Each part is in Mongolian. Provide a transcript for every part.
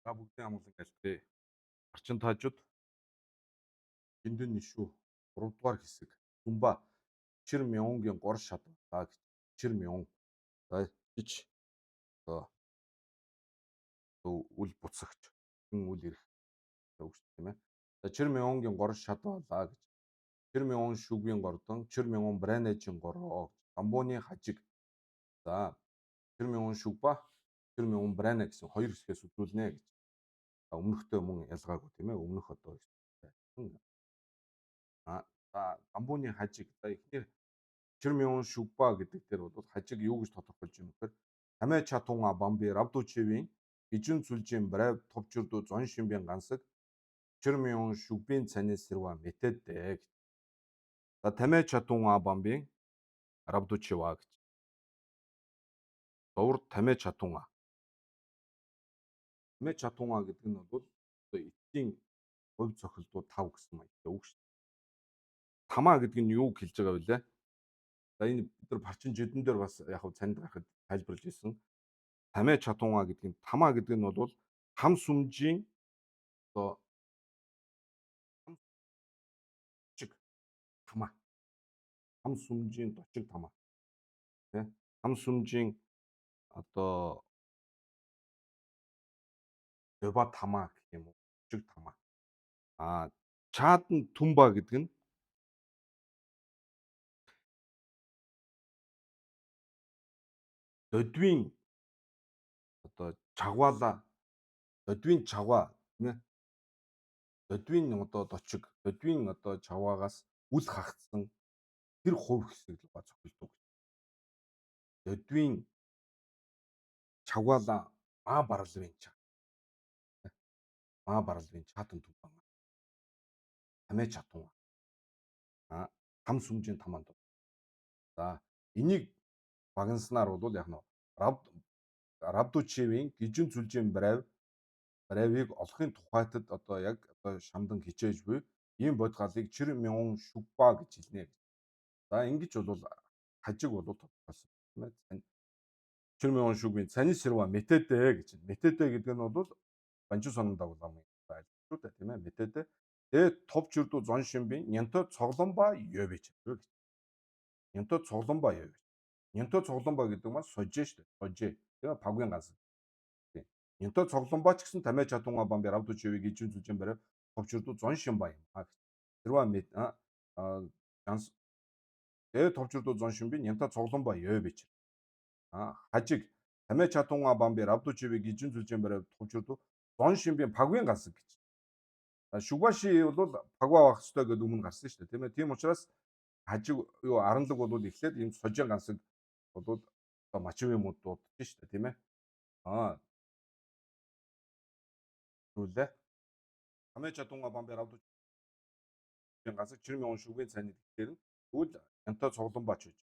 Та бүгдийн амгалан гэлтээ. Арчин таажууд Жиндэн нишүү 3 дугаар хэсэг. Түмба Чир Мюнгийн 3 шат байлаа гэж. Чир Мюн. За жич одоо үл буцагч хүн үл ирэх үг шүү тийм ээ. За Чир Мюнгийн 3 шат байлаа гэж. Чир Мюн шүгвийн гордон, Чир Мюн Бранэжин гороо. Дамбууны хажиг. За Чир Мюн шүгба, Чир Мюн Бранэ гэсэн хоёр хэсгээс үзүүлнэ гэж. Өмнөхтэй мөн ялгаагүй тийм ээ. Өмнөх одоо за дамбууны хажиг. За эхнэр Чирмион шүгба гэдэг дээр бол хажиг юу гэж тодорхойлж юм бэхээр Тамэ чатунга бамби равдучивийн гижин зүлжин брав товчрдуу зон шимбийн гансаг Чирмион шүгбийн цанис сэрва мэтэдэ гэж. За Тамэ чатунга бамбийн равдучива гэж. Зовр Тамэ чатунга. Тамэ чатунга гэдэг нь бол одоо эцсийн хувь цохилдуу 5 гэсэн маягтай үг шүү дээ. Тамаа гэдэг нь юу хэлж байгаа вэ? За энэ бид нар парчин жидэн дээр бас яг хав цанд гарахад тайлбарлаж ирсэн. Тамэ чатунга гэдэг нь тамаа гэдэг нь бол хам сүмжийн одоо чиг тамаа. Хам сүмжийн дочиг тамаа. Тэ? Хам сүмжийн одоо доба тамаа гэх юм уу? Дочиг тамаа. А чаадан түмба гэдэг нь додвийн одоо чагваала додвийн чагва тийм ээ додвийн одоо дочиг додвийн одоо чаваагаас үл хагцсан тэр хувь хэсэг л ба цохилдог. Додвийн чагваала маа барлвын ча. Маа барлвын чатан түмба. Тамэ чатун. А хам сүмжийн тамаанд. За энийг багнаснаар бол яг нь Равдучивийн гижин зүлжин брав бравыг олохын тухайтад одоо яг одоо шамдан хичээж буй ийм бодгалыг чир мянган шүгба гэж хэлнэ гэж. За ингэж бол хажиг бол тодорхойлсон тийм ээ. Чир мянган шүгбийн цанис сэрва мэтэдэ гэж. Мэтэдэ гэдэг нь бол банчуу сонон дагууламын айл шүү дээ тийм ээ. Мэтэдэ. Тэгээ тов чирдүү зон шимбийн нянто цогломба ёвич гэж. Нянто цогломба ёвич. Нянто цогломба гэдэг маань сожээ шүү дээ. Сожээ. Тийм ээ пагвын ганц. Тийм. Нянто цогломба ч гэсэн тамэ чадунга бамби равдучивыг ижин зүжин барай товчрдуу зон шимба юм а гэж. Тэрва мэт а ганц тэгээ товчрдуу зон шимби нянто цогломба ёвич. А хажиг тамэ чадунга бамби равдучивыг ижин зүжин барай товчрдуу зон шимбийн пагвын ганц гэж. Шүгбаши бол пагва авах ёстой гэдээ өмнө гарсан шүү дээ тийм ээ. Тийм учраас хажиг юу аранлаг бол эхлээд ийм сожин гансаг бол одоо мачивын мод дуудаж шүү дээ тийм ээ. Аа. Нүлээ. Хамээ чадунга бамбар авдуу гансаг чирмийн шүгвийн цайны дээр нь тэгвэл янта цуглан бач гэж.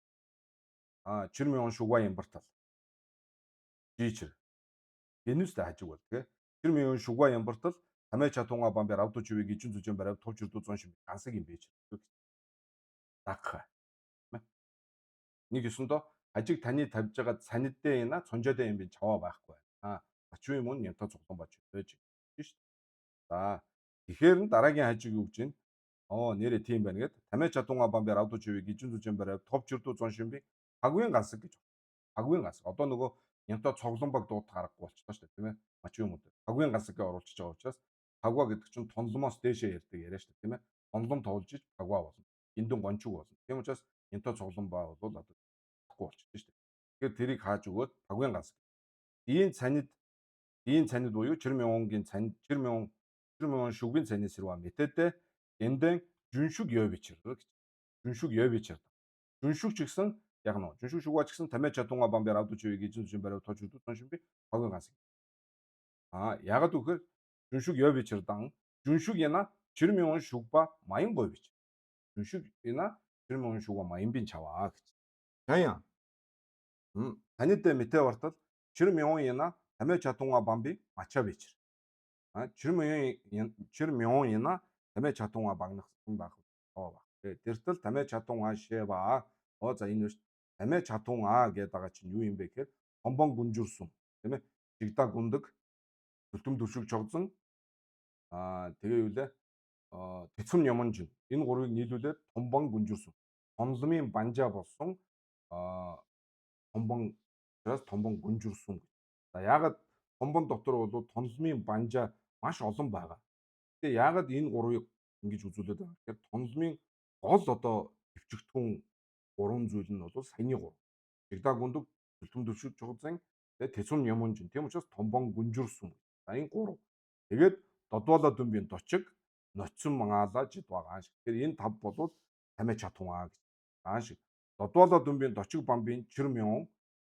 Аа чирмийн шүгва ямбартал. Жичэр. Энэстэй хажиг бол тэгээ. Чирмийн шүгва ямбартал тамэ чадунга бамбар авдуу чивийг ижин зүжин барав товч өрдөө зон шим гансаг юм бэж. Дагха. Нэг ёсондоо хажиг таны тавьж байгаа цанидээ яна цонжоодээ юм би чаваа байхгүй байна. Ачуу юм нямта цуглан бач байж шүү дээ. За тэгэхээр нь дараагийн хажиг юу гэж байна? Оо нэрээ тийм байна гэд тамэ чадунга бамбар авдуу чивийг ижин зүжин барав товч өрдөө зон шим би пагвын гансаг гэж. Пагвын гансаг. Одоо нөгөө нямта цоглон баг дуудах аргагүй болчихлоо шүү дээ тийм ээ. Мачуу юм уу. Пагвын гансаг гэж оруулчихж байгаа учраас пагва гэдэг чинь тунломоос дээшээ ярьдаг яриа шүү дээ тийм ээ. Тунлом товлж иж пагва болно. Эндэн гончуг болно. Тийм учраас нямта цоглон ба бол одоо болчихсон шүү дээ. Тэгэхээр тэрийг хааж өгөөд пагвын ганс. Ийм цанид ийм цанид буюу чирмионгийн цанид чирмион чирмион шүгвийн цанид сэрва мэтэдэ эндэн жүншүг ёвичэр гэж. Жүншүг ёвичэр. Жүншүг ч гэсэн яг нь жүншүг шүгва ч гэсэн тамэ чадунга бамбар авдуу чивийг ижин зүжин барив тож өдөө тон шимби пагвын ганс. Аа ягаад үхээр жүншүг ёвичэр дан жүншүг яна чирмион шүгба маян гович. Жүншүг яна чирмион шүгва маян бин чаваа гэж. Яя. Танид мэтэ бартал чирмион яна тамэ чадунга бамби мача бичэр. А чирмион яна тамэ чадунга багнах байх тоо баг. Тэртэл тамэ чадунга шева. Оо за энэ биш тамэ чадунга гэдэг байгаа чинь юу юм бэ гэхээр хомбон гүнжүрсэн тийм ээ. Жигда гүндэг Зүлтэм дүршиг чогзон тэгээ юу лээ? Тэцэм яманжин. Энэ гурвыг нийлүүлээд томбон гүнжирсэн. Томломын банжаа болсон томбон учраас томбон гүнжирсэн гэж. За яагаад томбон дотор бол томломын банжаа маш олон байгаа. Тэгээ яагаад энэ гурвыг ингэж үзүүлээд байгаа гэхээр томломын гол одоо төвчгтгүн гурван зүйл нь бол саяны гурав. Жигдаа гүндэг, зүлтэм дүршиг чогзон, тэгээ тэцэм яманжин. Тийм учраас томбон гүнжирсэн. За энэ гурав. Тэгээд додвола дүмбийн дочиг ноцсон мангаала жид байгаа шиг. Тэгэхээр энэ тав болвол тамиа чатунгаа гэж. Гаан шиг. Додвола дүмбийн дочиг бамбын чирмyon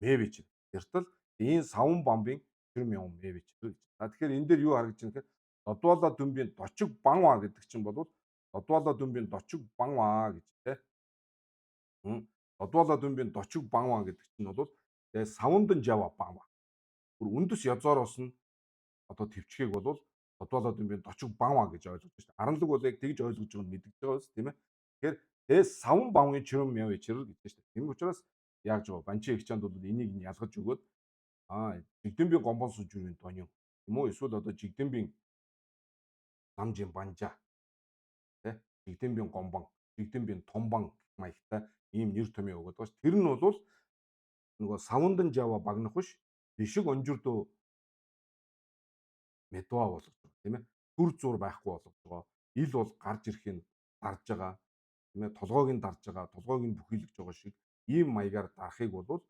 мэвич. Тэртэл ийм саван бамбын чирмyon мэвич гэж. За тэгэхээр энэ дээр юу харагдаж байна гэхээр додвола дүмбийн дочиг банва гэдэг чинь бол додвола дүмбийн дочиг банва гэж тэ. Додвола дүмбийн дочиг банва гэдэг чинь бол тэгээ савандан жава банва. Бүр үндэс язоороос нь одоо төвчгийг бол додвола дүмбийн дочиг банва гэж ойлгож байна шүү дээ. Аранлаг бол яг тэгж ойлгож байгаа нь мэдэгдэж байгаа биз, тийм ээ. Тэгэхээр тэгээ саван банвын чирэн мяв ичрэл гэж байна шүү дээ. Тийм учраас яаж вэ? Банчин ихчаанд бол энийг нь ялгаж өгөөд жигдэмбийн гомбон сүжрийн доньон юм уу эсвэл одоо жигдэмбийн намжийн банжа тэ жигдэмбийн гомбон, жигдэмбийн томбон маягтай ийм нэр томьёо өгöd байгаа ш. Тэр нь бол нөгөө савандан жава багнах биш бишиг онжирдөө медва болгож байгаа тийм ээ. Түр зур байхгүй болгож байгаа. Ил бол гарч ирэхин дарж байгаа тийм ээ. Толгойг нь дарж байгаа, толгойг нь бүхийлгэж байгаа шиг ийм маягаар дарахыг бол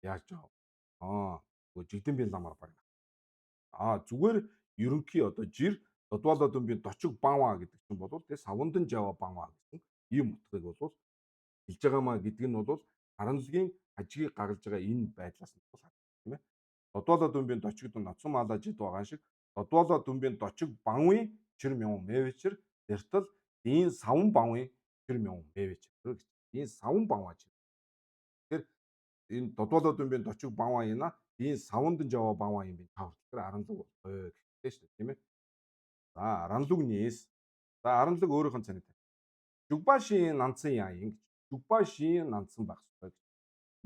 яаж байгаа. Нөгөө жигдэмбийн ламар багна. Зүгээр ерөнхий одоо жир додвола дүмбийн дочиг банва гэдэг чинь бол тэгээ савандан жава банва гэсэн ийм утгыг бол хэлж байгаа маа гэдэг нь бол харанлагын ажгийг гаргаж байгаа энэ байдлаас нь бол харагдана тийм ээ. Додвола дүмбийн дочигд ноцсон маалаа жид байгаа шиг додвола дүмбийн дочиг банвын чирмyon мэвичэр дэртэл ийн саван банвын чирмyon мэвичэр гэж. Ийн саван банва чир. Тэгэхээр энэ додвола дүмбийн дочиг банва ина ийн савандан жава банва юм би та хүртэл аранлаг болтой гэхтэй шүү дээ тийм ээ. За аранлуг нийс. За аранлаг өөрийнх нь цанид. Жүгбашийн нанцсан яа юм гэж. Жүгбашийн нанцсан байх ёстой гэж.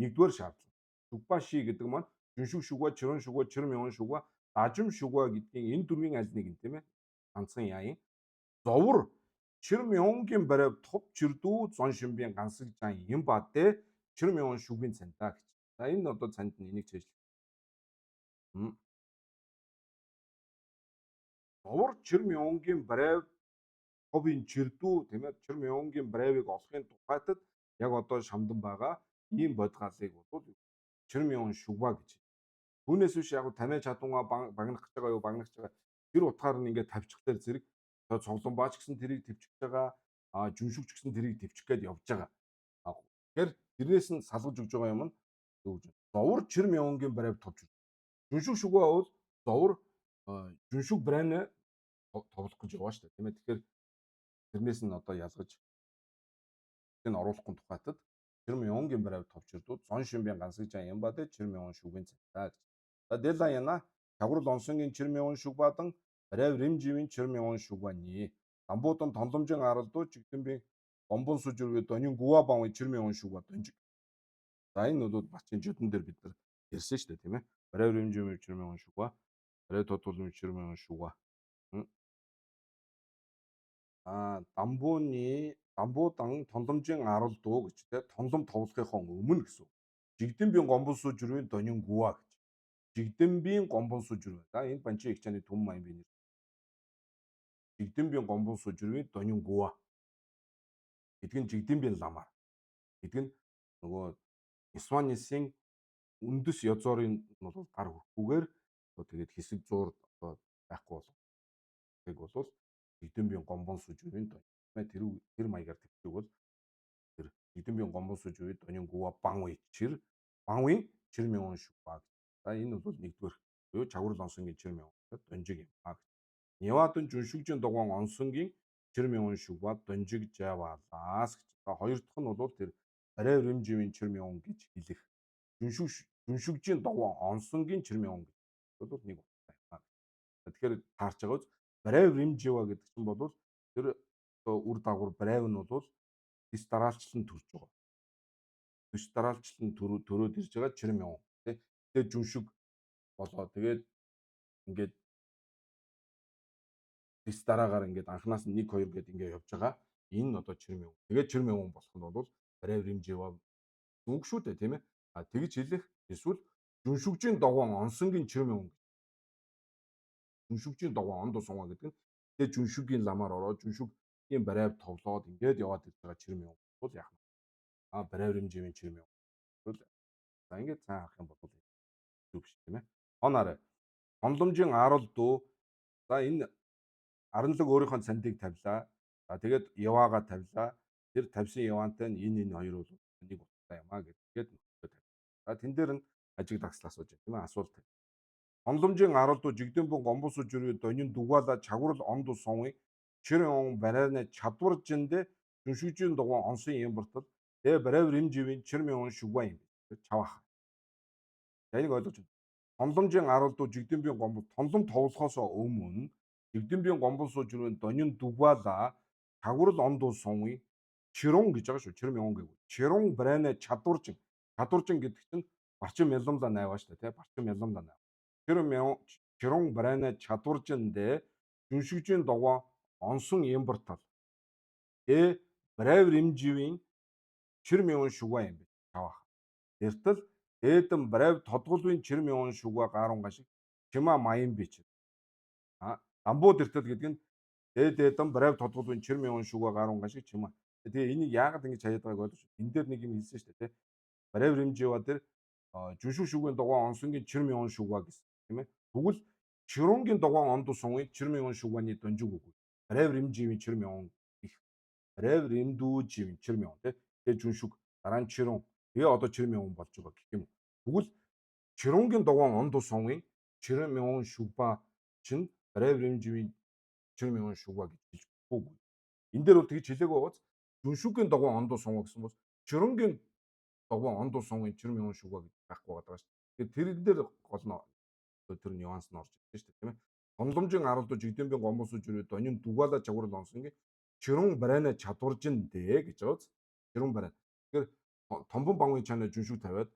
Нэгдүгээр шаардлага. Жүгбаши гэдэг маань жүншүг шүгва, чирэн шүгва, чирмyon шүгва, дажим шүгва гэдгийн энэ дөрвийн аль нэг нь тийм ээ. Нанцсан яа юм. Зовор чирмёнгийн барай топ чирдүү зон шимбийн гансаг жан юм ба дэ чирмyon шүгвийн цантаа гэж. За энэ одоо цанд нь энийг цээжлэх. Зовор чирмёнгийн барай товын чирдүү тийм ээ чирмёнгийн барайвыг олохын тухайтад яг одоо шамдан байгаа ийм бодгаалыг бол чирмyon шүгва гэж. Түүнээс биш яг тамиа чадунгаа багнах гэж байгаа юу багнах гэж байгаа тэр утгаар нь ингээд тавьчихлаар зэрэг цоглон баач гэсэн тэрийг төвчж байгаа, жүншүгч гэсэн тэрийг төвчих гээд явж байгаа. Тэгэхээр тэрнээс нь салгаж өгж байгаа юм нь юу гэж. Зовор чирмёнгийн барайв товч. Жүншүг шүгва бол зовор жүншүг барайна тоглох гэж яваа шүү дээ тийм ээ. Тэгэхээр тэрнээс нь одоо ялгаж энэ оруулахгүй тухайтад чирмёнгийн барайв товч ирдүү зон шимбийн гансаг жан юм ба дэ чирмyon шүгэн цантаа гэж. За дэла яна чагвар лонсонгийн чирмyon шүг бадан барайв римживийн чирмyon шүгвани. Дамбуудан тонломжин аралдуу жигдэмбийн гомбон сүжирвээ донин гуа бан чирмyon шүгва донжиг. За энэ бол бачин жодон дээр бид нар ярьсан шүү дээ тийм ээ. Барайв римживийн чирмyon шүгва, барайв тодулын чирмyon шүгва. Дамбууны дамбуудан тонломжин аралдуу гэж те тонлом товлохынхоо өмнө гэсэн. Жигдэмбийн гомбон сүжирвийн донин гуа гэж. Жигдэмбийн гомбон сүжирвэ. За энэ банчин ихчааны түм маян би нэр. Жигдэмбийн гомбон сүжирвийн донин гуа гэдэг нь жигдэмбийн ламаар. Гэдэг нь нөгөө Исванисын үндэс язорын нь бол гар хүрэхгүйгээр одоо тэгээд хэсэг зуур одоо байхгүй болов. Тэг бол жигдэмбийн гомбон сүжирвийн донин. Тэр тэр маягаар тэгдэг бол тэр жигдэмбийн гомбон сүжирвийн донин гуа бан үе чир банвын чирмyon шүгва. За энэ бол нэгдүгээр буюу чагвар лонсонгийн чирмyon донжиг юм аа. Нявадан жүншүгжин дугуйн онсонгийн чирмyon шүгва донжиг жаваалаас гэж. За хоёр дахь нь бол тэр барай рэмживийн чирмyon гэж хэлэх. Жүншүг жүншүгжин дугуйн онсонгийн чирмyon гэж бол нэг утгатай юм аа. Тэгэхээр таарч байгаа үз барай рэмжива гэдэг чинь бол тэр одоо үр дагавар барайв нь бол дэс дараалчлан төрж байгаа. Дэс дараалчлан төрөөд ирж байгаа чирмyon тий. Тэгээд жүншүг болоо тэгээд ингээд Тэс дараагаар ингээд анханаас нь 1 2 гээд ингээд явж байгаа. Энэ одоо чирмэн. Тэгээд чирмэн болох нь бол барайв римжива үг шүү дээ, тийм ээ. А тэгж хэлэх эсвэл жүншүгжийн догоон онсонгийн чирмэн. Жүншүгжийн догоон онд сунгаа гэдэг нь тэгээд жүншүгийн ламаар ороод жүншүгийн барайв товлоод ингээд яваад ирж байгаа чирмэн бол яах вэ? А барайв римживийн чирмэн бол за ингээд цаан харах юм бол зүг биш, тийм ээ. Онаарай. Онломжийн арал дүү. За энэ аранлаг өөрийнхөө цандыг тавилаа. За тэгээд яваага тавилаа. Тэр тавьсан яваантай нь энэ хоёр бол нэг утгатай юм а гэдгээд тавь. За тэн дээр нь ажиг дагсал асууж байна, тийм ээ, асуулт. Онломжийн арал дүү жигдэнбэн гомбосуу жүрүү донин дугаала чагварл онд сунвын чирэн он барайна чадвар жиндэ жүншигжийн дугуй онсын юм бартал тэ барайв римживийн чирмэн он шүгва юм. Чавах. За энийг ойлгож байна. Тонломжийн арал дүү жигдэнбийн гомбол тонлом товлохоос өмнө жигдэнбийн гомболсуу жүрүү донин дугаала чагварл онд сунвын чирун гэж байгаа шүү. Чирм юм гэв. Чирун барайна чадваржин. Чадваржин гэдэг чинь барчин мялламла найваа шүү дээ, тий? Барчин мялламла найв. Чирум чирун барайна чадваржин дэ жүншигжийн дугуй онсон ямбартал. Э барайв римживийн чирм юм шүгва юм бэ. Чавах. Дэртэл дээдэн барайв тодголвын чирм юм шүгва гарун гашиг чима маян бич. А дамбуу дэртэл гэдэг нь дээдэн барайв тодголвын чирм юм шүгва гарун гашиг чима. Тэгээ энийг яагаад ингэж хаяад байгааг ойлгож. Энэ дээр нэг юм хэлсэн шүү дээ, тий. Барайв римжива дээр жүншүг шүгвийн дугуй онсонгийн чирм юм шүгва гэсэн, тийм ээ. Тэгвэл чирунгийн дугуй онд сунгийн чирм юм шүгваны донжиг үгүй. Барайв римживийн чирм юм их. Барайв римдүүживийн чирм юм, тий. Тэгээ жүншүг дараа нь чирун. Тэгээ одоо чирм юм болж байгаа гэх юм. Тэгвэл чирунгийн дугуй онд сунгийн чирм юм шүгва чинь барайв римживийн чирм юм шүгва гэж хэлж болохгүй. Энэ дээр бол тэгж хэлээгүй байгааз жүншүгийн дугуй онд сунгаа гэсэн бол чирунгийн дугуй онд сунгийн чирм юм шүгва гэж байхгүй байгаа шүү. Тэгэхээр тэрэн дээр гол нь тэр нюанс нь орж ирж шүү дээ, тийм ээ. Тонломжийн арал дуу жигдэнбийн гомбосуу жүрүү донин дугаала чагварл онсонгийн чирун барайна чадваржин дээ гэж байгаа биз. Чирун барай. Тэгэхээр томбон банвын чанаа жүншүг тавиад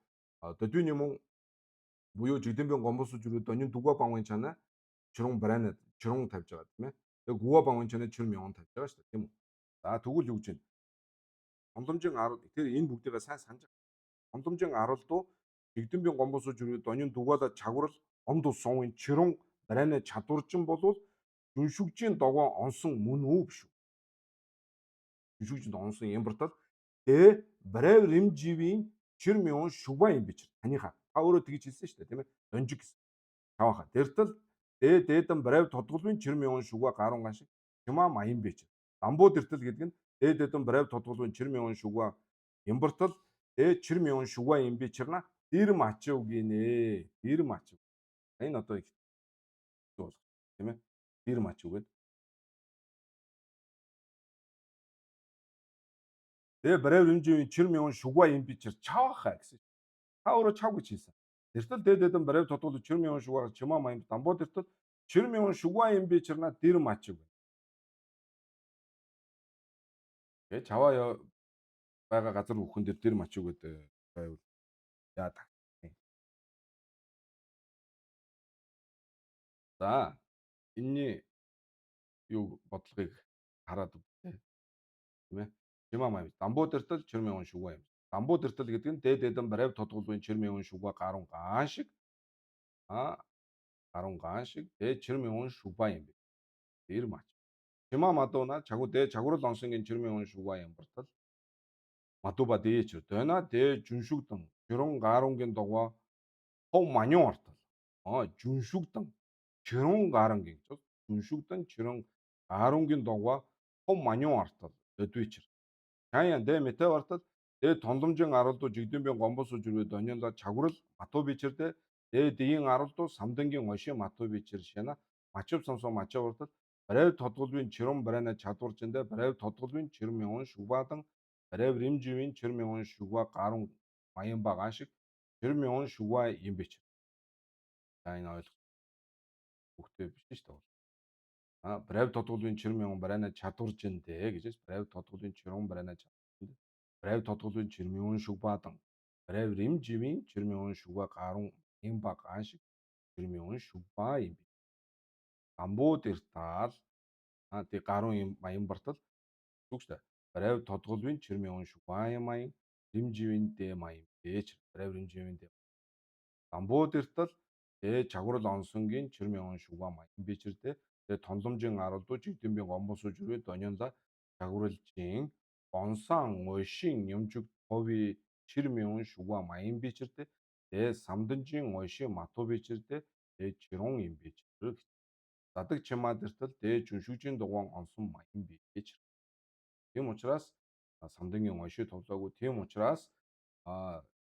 додвин юм буюу жигдэнбийн гомбосуу жүрүү донин дугаа банвын чанаа чирун барайна чирун тавьж байгаа, тийм ээ. Тэгээ гүва банвын чанаа чирм юм тавьж байгаа шүү дээ, тийм үү. За тэгвэл юу гэж вэ? Томломжийн арал тэр энэ бүгдийг сайн санаж. Томломжийн арал дуу жигдэнбийн гомбосуу жүрүү донин дугаала чагварл онд сунгийн чирун барайна чадваржин болвол жүншүгжийн догоо онсон мөн үү биш үү? Жүншүгжинд онсон ямбартал дэ барайв римживийн чирм юм шүба юм бичир. Таныхаа. Та өөрөө тэгж хэлсэн шүү дээ, тийм ээ. Донжиг гэсэн. Таваха. Дэртэл дэ дээдэн барайв тодголвын чирм юм шүга гарун ган шиг чимаа маян бичир. Дамбуу дэртэл гэдэг нь дэ дээдэн барайв тодголвын чирм юм шүга ямбартал дэ чирм юм шүга юм бичирна. Дэрм ачив гинэ. Дэрм ачив. Энэ одоо их болох, тийм ээ. Дэрм ачив гэдэг. Тэгээ барайв хэмжээний чирм юм шүгва юм бичир чавахаа гэсэн. Та өөрөө чав гэж хэлсэн. Дэртэл дээд дээдэн барайв тодгол чирм юм шүгва чимаа маян дамбуу дэртэл чирм юм шүгва юм бичирна дэрм ачив. Тэгээ чаваа байгаа газар бүхэн дээр дэрм ачив гэдэг байвал яадаг. За энэний юу бодлогыг хараад үзье. Тийм ээ. Чимаа маяг. Дамбуу дэртэл чирм юм шүгва юм. Дамбуу дэртэл гэдэг нь дээд дээдэн барайв тодголвын чирм юм шүгва гарун гаан шиг а гарун гаан шиг дээд чирм юм шүгва юм бэ. Дэр мач. Чимаа мадууна чагуу дээ чагварл онсонгийн чирм юм шүгва юм бартал. Мадуба дээч дойна дээ жүншүгдэн чирун гарунгийн дугуй хов манюн ортол. А жүншүгдэн чирун гарангийн жүншүгдэн чирун гарунгийн дугуй хов манюн ортол өдвичэр. Чаян дэ мэтэ бартал дэ тонломжин аралдуу жигдэнбийн гомбосуу жүрвэ доньонла чагварл матуу бичэрдэ дэ дийн аралдуу самдангийн оши матуу бичэр шана мачив самсоо мачаа бартал барайв тодголвын чирум барайна чадваржиндэ барайв тодголвын чирум явн шүгбадан барайв римживийн чирум явн шүгба гарун маян багаан шиг чирум явн шүгба юм бичэр. За энэ ойлгох хөхтэй биш шүү дээ. А барайв тодголвын чирум явн барайна чадваржиндэ гэж барайв тодголвын чирум барайна чадваржиндэ барайв тодголвын чирум явн шүгбадан барайв римживийн чирум явн шүгба гарун маян багаан шиг чирум явн шүгба юм. Дамбуу дэртал Тэг гаруун юм маян бартал зүг шүү дээ. Барайв тодголвын чирмийн шүгван маян римживэн дэ маян бэж барайв римживэн дэ. Дамбуу дэртэл дэ чагварл онсонгийн чирмийн шүгван маян бэчэрдэ дэ тонломжин аралдуу жигдэнбийн гомбосуу жүрвэ доньонла чагварлжин гонсан ойшин юмжиг тови чирмийн шүгван маян бэчэрдэ дэ самданжин ойшин мату бэчэрдэ дэ чирун юм бэчэр. Задаг чимаа дэртэл дэ жүншүүжин дугуйн онсон маян бэчэр. Тийм учраас самдангийн ойшин товлоогүй. Тийм учраас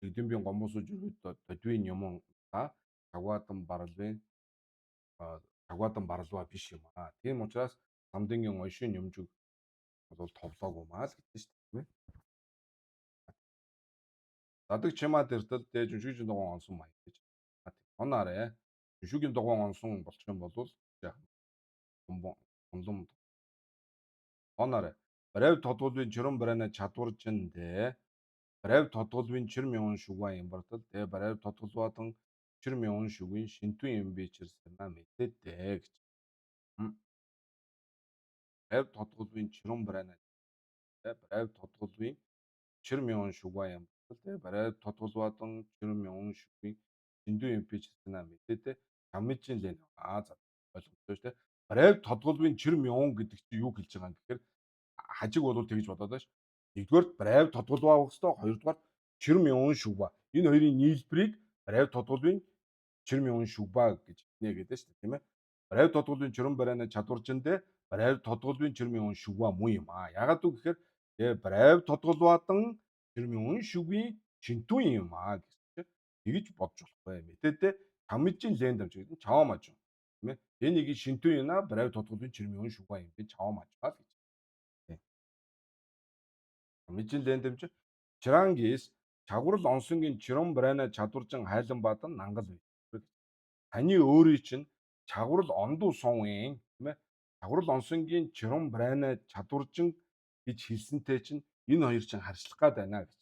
жигдэнбийн гомбосуу жүрвэ додвийн юмун та чагваадан баралвын чагваадан баралва биш юм аа. Тийм учраас самдангийн ойшин юмжиг бол товлоогүй маа л гэдэг шүү дээ, тийм ээ. Задаг чимаа дэртэл дэ жүншүүжин дугуйн онсон маян гэж. Онаарэ. Жүншүүгийн дугуйн онсон болчих юм бол яах вэ? Унлам. Онаарэ. Барайв тодгуулвын чирэн барайна чадваржин дэ. Барайв тодгуулвын чир мян шүгва юм бартал дэ барайв тодгуулвадан чир мян шүгвийн шинтүн юм бичэрсэнэ мэдээ гэж. Барайв тодгуулвын чирэн барайна барайв тодгуулвын чир мян шүгва юм бартал дэ барайв тодгуулвадан чир мян шүгвийн шинтүн юм бичэрсэнэ мэдээ чамжин лэн. Аа за ойлгомжтой шүү дээ. Барайв тодгуулвын чир мян гэдэг чинь юу хэлж байгаа юм гэхээр хажиг бол тэгж бодоод байна ш. Нэгдүгээр барайв тодгуулва авах хэвээр, хоёрдугаар чирм юун шүгба. Энэ хоёрын нийлбэрийг барайв тодгуулвын чирм юун шүгба гэж нэ гэдэг шүү дээ, тийм ээ. Барайв тодгуулвын чирм барайна чадваржиндээ барайв тодгуулвын чирм юун шүгба муу юм аа. Ягаад үг гэхээр тэгээ барайв тодгуулвадан чирм юун шүгвийн чинтүн юм аа гэсэн чинь тэгж бодж болохгүй. Мэтэдэ чамжин лэн дамж гэдэг нь чаваа маж. Тийм ээ. Энийг шинтүн юна барайв тодгуулвын чирм юун шүгба юм би чаваа маж ба гэж. Мижин лэндэмж Чрангис чагварл онсонгийн чирон брайна чадваржин хайлан бадан нангал бий. Таны өөрийн чинь чагварл ондуу сувын тийм ээ. Чагварл онсонгийн чирон брайна чадваржин гэж хэлсэнтэй чинь энэ хоёр чинь харьцлах гад байна гэж.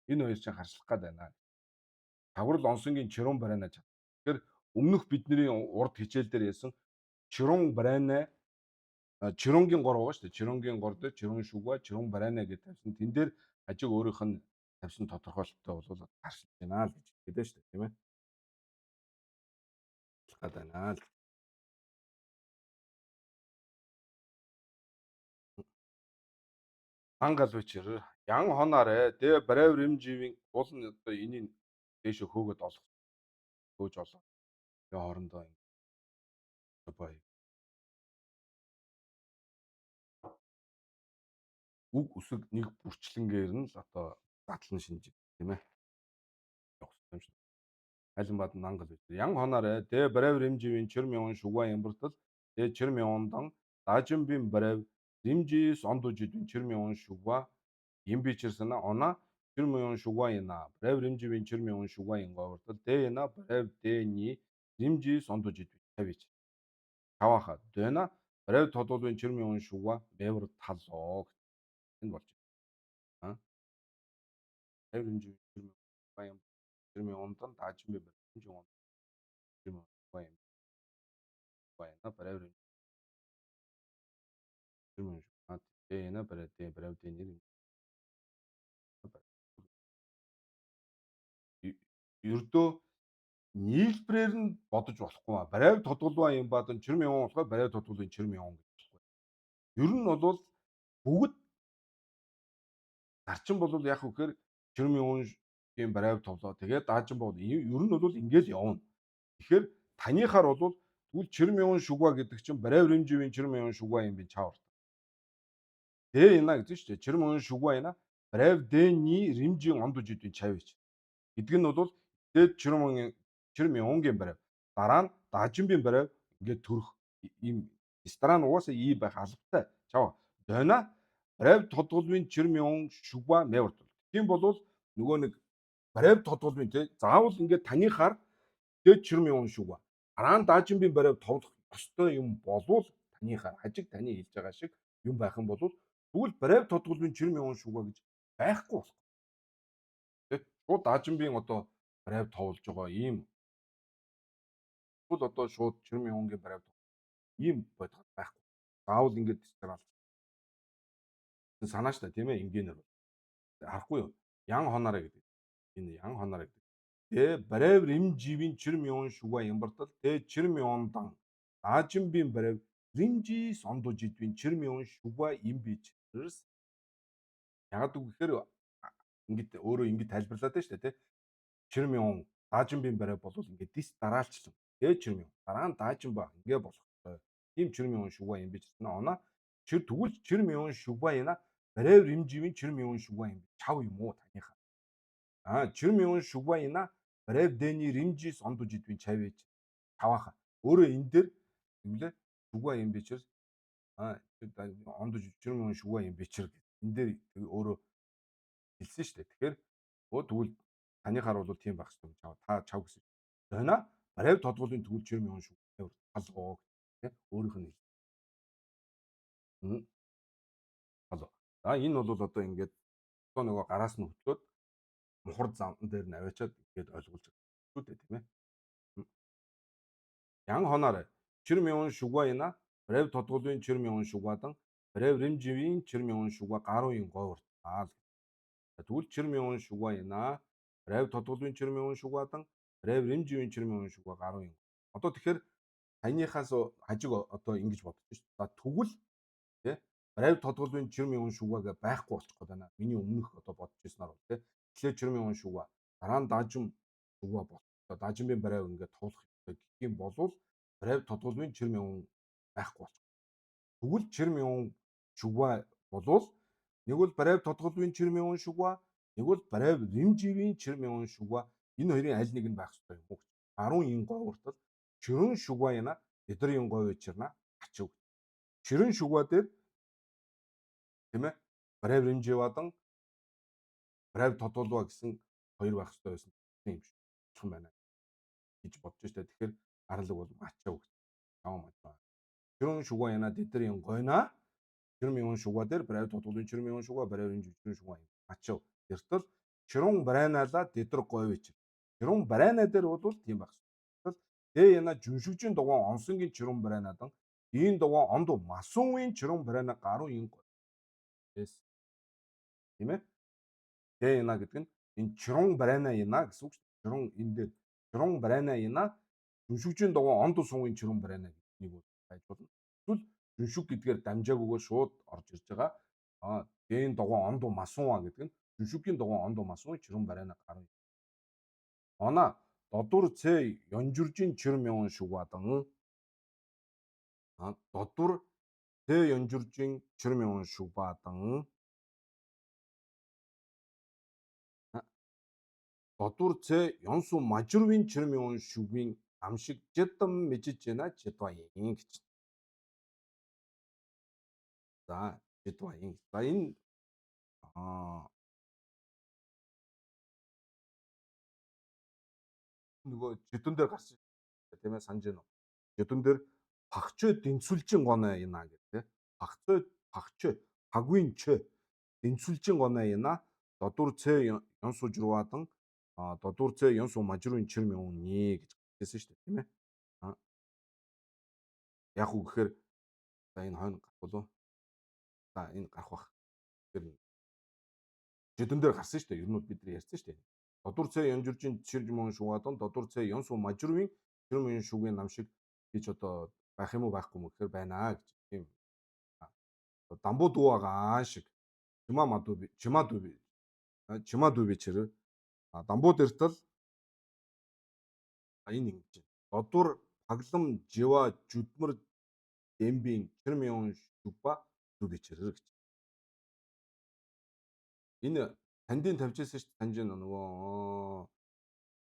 Энэ хоёр чинь харьцлах гад байна. Чагварл онсонгийн чирон брайна чадвар. Тэгэхээр өмнөх бидний урд хичээл дээр ярьсан чирон брайна Чирунгийн гор байгаа шүү дээ. Чирунгийн гор дээр чирун шүгва, чирун барайна гэж тавьсан. Тэн дээр хажиг өөрийнх нь тавьсан тодорхойлолттой бол гарч байна л гэж хэлдэг шүү дээ, тийм ээ. Гад байна л. Ангал бичэр ян хонаарэ дэ барайв рэмживийн уул нь одоо энийг дээшээ хөөгöd олох хөөж олоо. Тэгээ хоорондоо бай. Үг үсэг нэг бүрчлэнгээр нь л одоо задлан шинжиг тийм ээ. Явах юм шиг. Айлан бад нангал биш. Ян хонаарэ дэ барайв рэмживийн чир мян шугва ямбартал дэ чир мяндан дажинбин барайв римжис ондужидвин чир мян шугва имбичэрсэн она чир мян шугва ина барайв римживийн чир мян шугва инговартал дэ ина барайв дэни римжис ондужидвин тавич. Таваха дэна барайв тодуулвын чир мян шугва мэвэр талоо энэ болж байна. Барайв римживийн чир мян шугва юм чир мяндан дажинбин барайв римжин чир мян шугва юм байна барайв римжин шугва дэ ина барайв дэ барайв дэни ердөө нийлбэрээр нь бодож болохгүй. Барайв тодгуулваа юм бадан чирм яван болохоор барайв тодгуулын чирм яван гэж болохгүй. Ер нь бол бүгд зарчим бол яг үхээр чирм яван тийм барайв товлоо. Тэгээд даажин бол ер нь бол ингээл явна. Тэгэхээр таныхаар бол тэгвэл чирм яван шүгва гэдэг чинь барайв рэмживийн чирм яван шүгва юм би чавар. Дэ ина гэж шүү дээ. Чирм яван шүгва ина барайв дэний рэмжийн онд үжидвийн чавич. Гэдэг нь бол дээд чирм явангийн барайв. Дараа нь даажинбийн барайв ингээд төрөх ийм дараа нь угаасаа ий байх албатай. Чаваа. Дойна барайв тодгуулвын чирм яван шүгва мэвэрт. Тийм бол нөгөө нэг барайв тодгуулвын те заавал ингээд таныхаар дээд чирм яван шүгва. Дараа нь даажинбийн барайв товлох ёстой юм болвол таныхаар хажиг таны хэлж байгаа шиг юм байх юм бол тэгвэл барайв тодгуулвын чирм яван шүгва гэж байхгүй болох. Тэ шууд даажинбийн одоо барайв товлж байгаа ийм тэгвэл одоо шууд чирм явангийн барайв ийм бодгоо байхгүй. Заавал ингэж дараал. Санаа штэ тийм ээ энгийнээр. Харахгүй юу? Ян хонороо гэдэг. Энэ ян хонороо гэдэг. Тэ барайв римживийн чирмион шуга ямбартал тэ чирмион дан. Даажимбийн барайв римжи сондожидвийн чирмион шуга имбич. Ягаад үг гэхээр ингэж өөрөө ингэж тайлбарлаад байна шүү дээ, тэ. Чирмион даажимбийн барай бол ингээд дис дараалчлан тэ чирмион дараа нь даажимба ингээ болох ёстой. Тийм чирмион шуга имбич гэсэн оноо чир тэгвэл чирмион шуга яна барайв римживийн чирмион шуга имби чав юм уу таныхаа. Аа чирмион шуга яна барайв дэний римжи сондожидвийн чавэж чавааха. Өөрөө энэ дээр тэгвэл шуга имбичэр аа ондож чирмион шуга имбичэр гэх. Энэ дээр өөрөө хэлсэн шүү дээ. Тэгэхээр өө тэгвэл таныхаар бол тийм байх хэрэгтэй чав та чав гэсэн. Зойно барайв тодгуулын тэгвэл чирмион шуга алгоо гэх өөрийнх нь хэл. Алуу. За энэ бол одоо ингээд одоо нөгөө гараас нь хөтлөөд мухар зам дээр нь аваачаад ингээд ойлгуулж байгаа шүү дээ тийм ээ. Ян хоноор чирмион шуга яна барайв тодгуулын чирмион шугадан барайв римживийн чирмион шуга гаруйн говьр таал. Тэгвэл чирмион шуга яна барайв тодгуулын чирмион шугадан барайв римживийн чирмион шуга гаруйн. Одоо тэгэхээр саяныхаас хажиг одоо ингэж бодож шүү дээ. За тэгвэл тий барайв тодгуулын чирмион шугаага байхгүй болчих гээд байна. Миний өмнөх одоо бодож ирснээр бол тий эхлээд чирмион шуга дараа нь даажим шуга бол. Даажимын барайв ингээд туулах гэх юм болвол барайв тодгуулын чирмион байхгүй болчих. Тэгвэл чирмион шуга болвол нэг бол барайв тодгуулын чирмион шуга, нэг бол барайв римживийн чирмион шуга энэ хоёрын аль нэг нь байх ёстой юм уу? 10 говьртал чирэн шуга яна эдрийн говь чирна ачив. Чирэн шуга дээр тийм ээ барайв римживадан барайв тодгуулва гэсэн хоёр байх ёстой байсан юм шиг юм байна гэж бодож штэ. Тэгэхээр гарлаг бол ачав гэж. Чав мачаа. Чирэн шуга яна эдрийн гойна чирмион шуга дээр барайв тодгуулын чирмион шуга барайв римжив чирэн шуга юм. Ачав. Тэртэл чирэн барайнаала тэдэр говь чир. Чирэн барайна дээр бол тийм байх ёстой. Тэ яна жүншигжийн дугуйн онсонгийн чирэн барайнадан ийм дугуйн онд масуун чирэн барайна гаруй ин говь. Тийм ээ? Тэ яна гэдэг нь энэ чирэн барайна яна гэсэн үг шүү дээ. Чирэн энэ дээр чирэн барайна яна жүншигжийн дугуйн онд суугийн чирэн барайна гэдэг нэг бол байж болно. Эсвэл жүншиг гэдгээр дамжаагүйгээр шууд орж ирж байгаа. Аа дэн дугуйн онд масуун гэдэг нь жүншигийн дугуйн онд масуун чирэн барайна гаруй. Она додур цэ ёнжүржин чирмион шугадан додур цэ ёнжүржин чирмион шугадан додур цэ ёнсу мажурвин чирмион шугвин амшиг жидам мижижэна жидваин гэж. За жидваин. За энэ нөгөө жидүүн дээр гарсан тийм ээ санаж байна уу? Жидүүн дээр пагчой дэнцүлжин гоно яна гэх тийм. Пагцой пагчой пагвин чö дэнцүлжин гоно яна додур цэ ёнсу журвадан додур цэ ёнсу мажруын чирмиунни гэж хэлсэн шүү дээ тийм ээ. Яг уу гэхээр за энэ хойно гарах болов. За энэ гарах бах. Тэр жидүүн дээр гарсан шүү дээ. Ер нь бид нар ярьсан шүү дээ. Додур цэ янжуржин чирмон шугадан додур цэ ёнсу мажурвын чирмон шугийн нам шиг гэж одоо байх юм уу байхгүй юм гэхээр байна гэж тийм. Дамбуу дуугаа шиг чима мадуу би чима дүү би чима дүү би чир дамбуу дэртэл энэ ингэж додур паглам жива жүдмэр дембийн чирмон шугба дүү би чир гэж. Энэ тандын тавьж байсан шүү дээ санаж байна нөгөө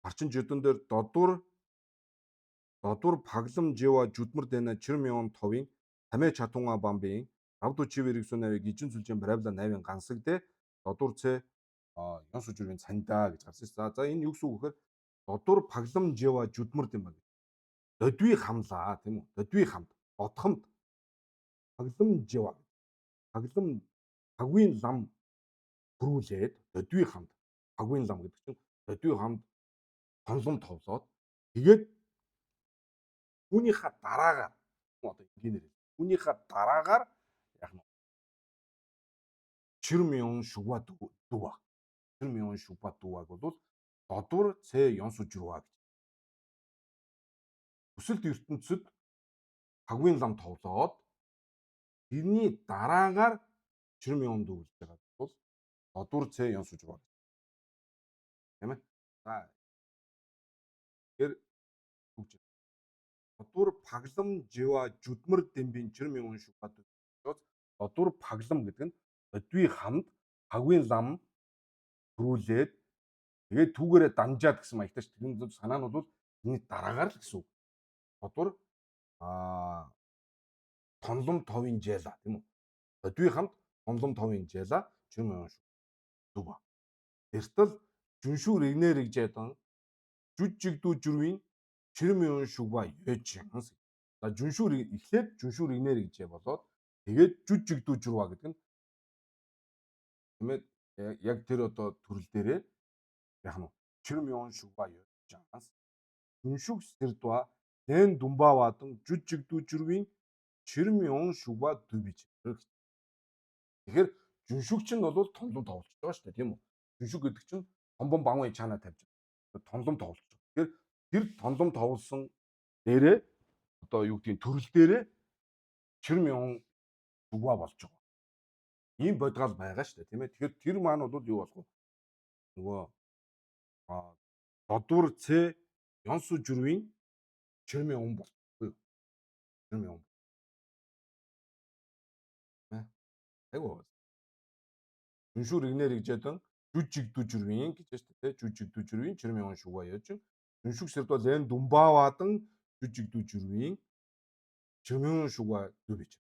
барчин жудун дээр додур паглам жива жүдмэр дэна чирмион товын тамэ чатунга бамбын равду чивэр игсүнавэ гижин сүлжэн баравла навын гансаг дэ додур цэ ён сужурын цандаа гэж гарсан шүү. За энэ юу гэсэн үг гэхээр додур паглам жива жүдмэр дэм байна. Додви хамлаа тийм үү? Додви хамт, додхомт паглам жива паглам пагвын лам хөрүүлээд додви хамт пагвын лам гэдэг чинь додви хамт тонлом товлоод тэгээд үүнийхээ дараагаар одоо энгийнээр Түүнийхээ дараагаар яг нь чирмион шүгва дүва. Чирмион шүгва дүваг бол додвар цэ ёнсу журва гэж. Өсөлт ертөнцид хагвын лам товлоод тэрний дараагаар чирмион дүүрлж байгаа бол додвар цэ ёнсу журва. Тийм ээ. За тэгэхээр үгж. Додвар паглам жива жүдмэр дэмбийн чирмион шүгва дүв. Додвар паглам гэдэг нь одвийн хамд хагвын лам төрүүлээд тэгээд түүгээрээ дамжаад гэсэн маягтай ш. Тэр санаа нь бол тэрний дараагаар л гэсэн үг. Додвар тонлом товын жэла тийм үү? Одвийн хамт тонлом товын жэла чирмион шүг дүва. Тэртэл жүншүү рэгнэр рэгжэдэн жүжигдүү жүрвийн чирмион шүгва ёжин. За жүншүү эхлээд жүншүү рэгнэр рэгжээ болоод тэгээд жүжигдүү жүрва гэдэг нь тийм ээ яг тэр одоо төрөл дээрээ яг нь чирмион шүгва ёжин. Жүншүг сэрдва лэн дүмбавадан жүжигдүү жүрвийн чирмион шүгва дүбиж. Тэгэхээр жүншүг чинь бол тонлон товлож байгаа шүү дээ тийм үү? Жүншүг гэдэг чинь томбон бангуй чанаа тавьж байгаа. Тонлом товлож байгаа. Тэгэхээр тэр тонлом товлсон дээрээ одоо юу гэдгийг төрөл дээрээ чирмион шүгва болж байгаа. Ийм бодгаал байгаа шүү дээ тийм ээ. Тэгэхээр тэр маань бол юу болох вэ? Нөгөө додвар цэ ёнсу жүрвийн чирмион болохгүй юу? Чирмион. Айгуу. Жүншүүр игнэр игжэдэн жүжигдүү жүрвийн гэж шүү дээ. Жүжигдүү жүрвийн чирмион шүгва яж. Жүншүг сэрдвал эн дүмбавадан жүжигдүү жүрвийн чирмион шүгва дүбич.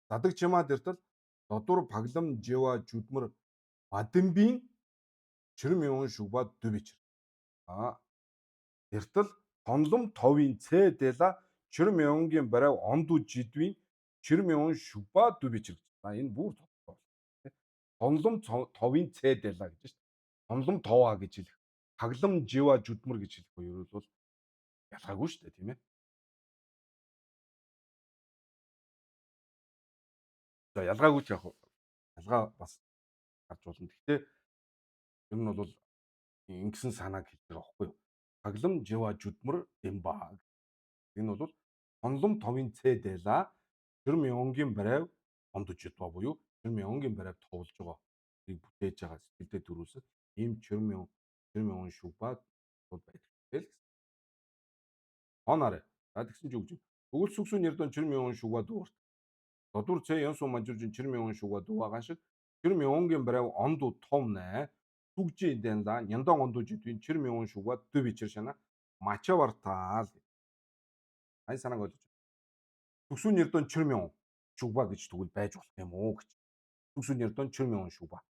Задаг чимаа дэртэл додур паглам жива жүдмэр мадамбийн чирмион шүгва дүбич. Дэртэл тонлом товын цэ дэла чирмионгийн барай онду жидвийн чирмион шүгва дүбич. За энэ бүр тодорхой байна. Тонлом товын цэ дэла гэж шүү дээ. Тонлом товаа гэж хэлэх. Хаглам жива жүдмэр гэж хэлэх хоёр бол ялгаагүй шүү дээ тийм ээ. За ялгаагүй ч яг ялгаа бас гарч болно. Гэхдээ ер нь бол ингэсэн санааг хэлж байгаа байхгүй юу? Хаглам жива жүдмэр дэмба. Энэ бол тонлом товын цэ дэла чирмионгийн барай ондож жидва буюу чирмионгийн барай товлж байгаа. Тэрийг бүтээж байгаа сэтгэлдээ төрүүлсэн ийм чирмион шүгба бол байдаг л гэсэн. Онаарэ. За тэгсэн чи үгж. Өгөл сүгсүү нэрдон чирмион шүгба дүүрт. Додур цэ ёнсу мажуржин чирмион шүгба дүүгаан шиг чирмионгийн барай онду товнэ. Сүгжи дэнла няндан онду жидвийн чирмион шүгба дүбичэр шана мачавартаал. Айн санааг ойлгож байна. Сүгсүү нэрдон чирмион шүгба гэж тэгвэл байж болох юм уу гэж. Сүгсүү нэрдон чирмион шүгба.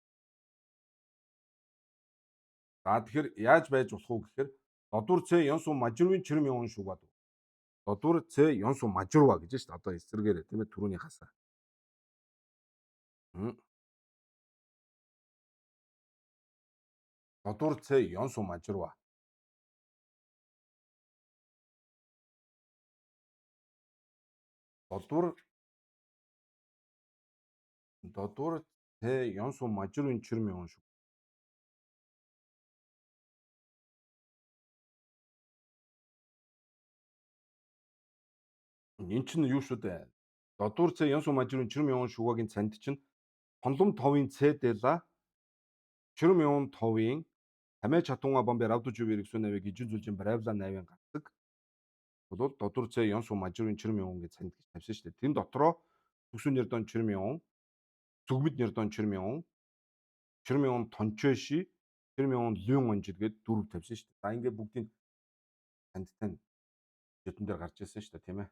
За тэгэхээр яаж байж болох уу гэхээр додур цэ ёнсу мажурвын чирмион шүгба. Додур цэ ёнсу мажурва гэж шүү дээ. Одоо эсэргээрээ тийм ээ түрүүний хасаа. Додур цэ ёнсу мажурва. Додур цэ ёнсу мажурвын чирмион шүг. Энэ чинь юу шүү дээ. Додур цэ ёнсу мажурвын чирмион шүгагийн цанд чинь тонлом товын цэ дэла чирмион товын тамай чатунга бомбе равду жуви рэгсү навиг ижин зүлжин барайвла навин гардаг. Бол додур цэ ёнсу мажурвын чирмион гэж цанд гэж тавьсан шүү дээ. Тэн дотроо сүгсүн нэрдон чирмион, зүгмэд нэрдон чирмион, чирмион тончоши, чирмион лүн онжид гээд дөрөв тавьсан шүү дээ. За ингээд бүгдийн цандтай жодон дээр гарч ирсэн шүү дээ, тийм ээ.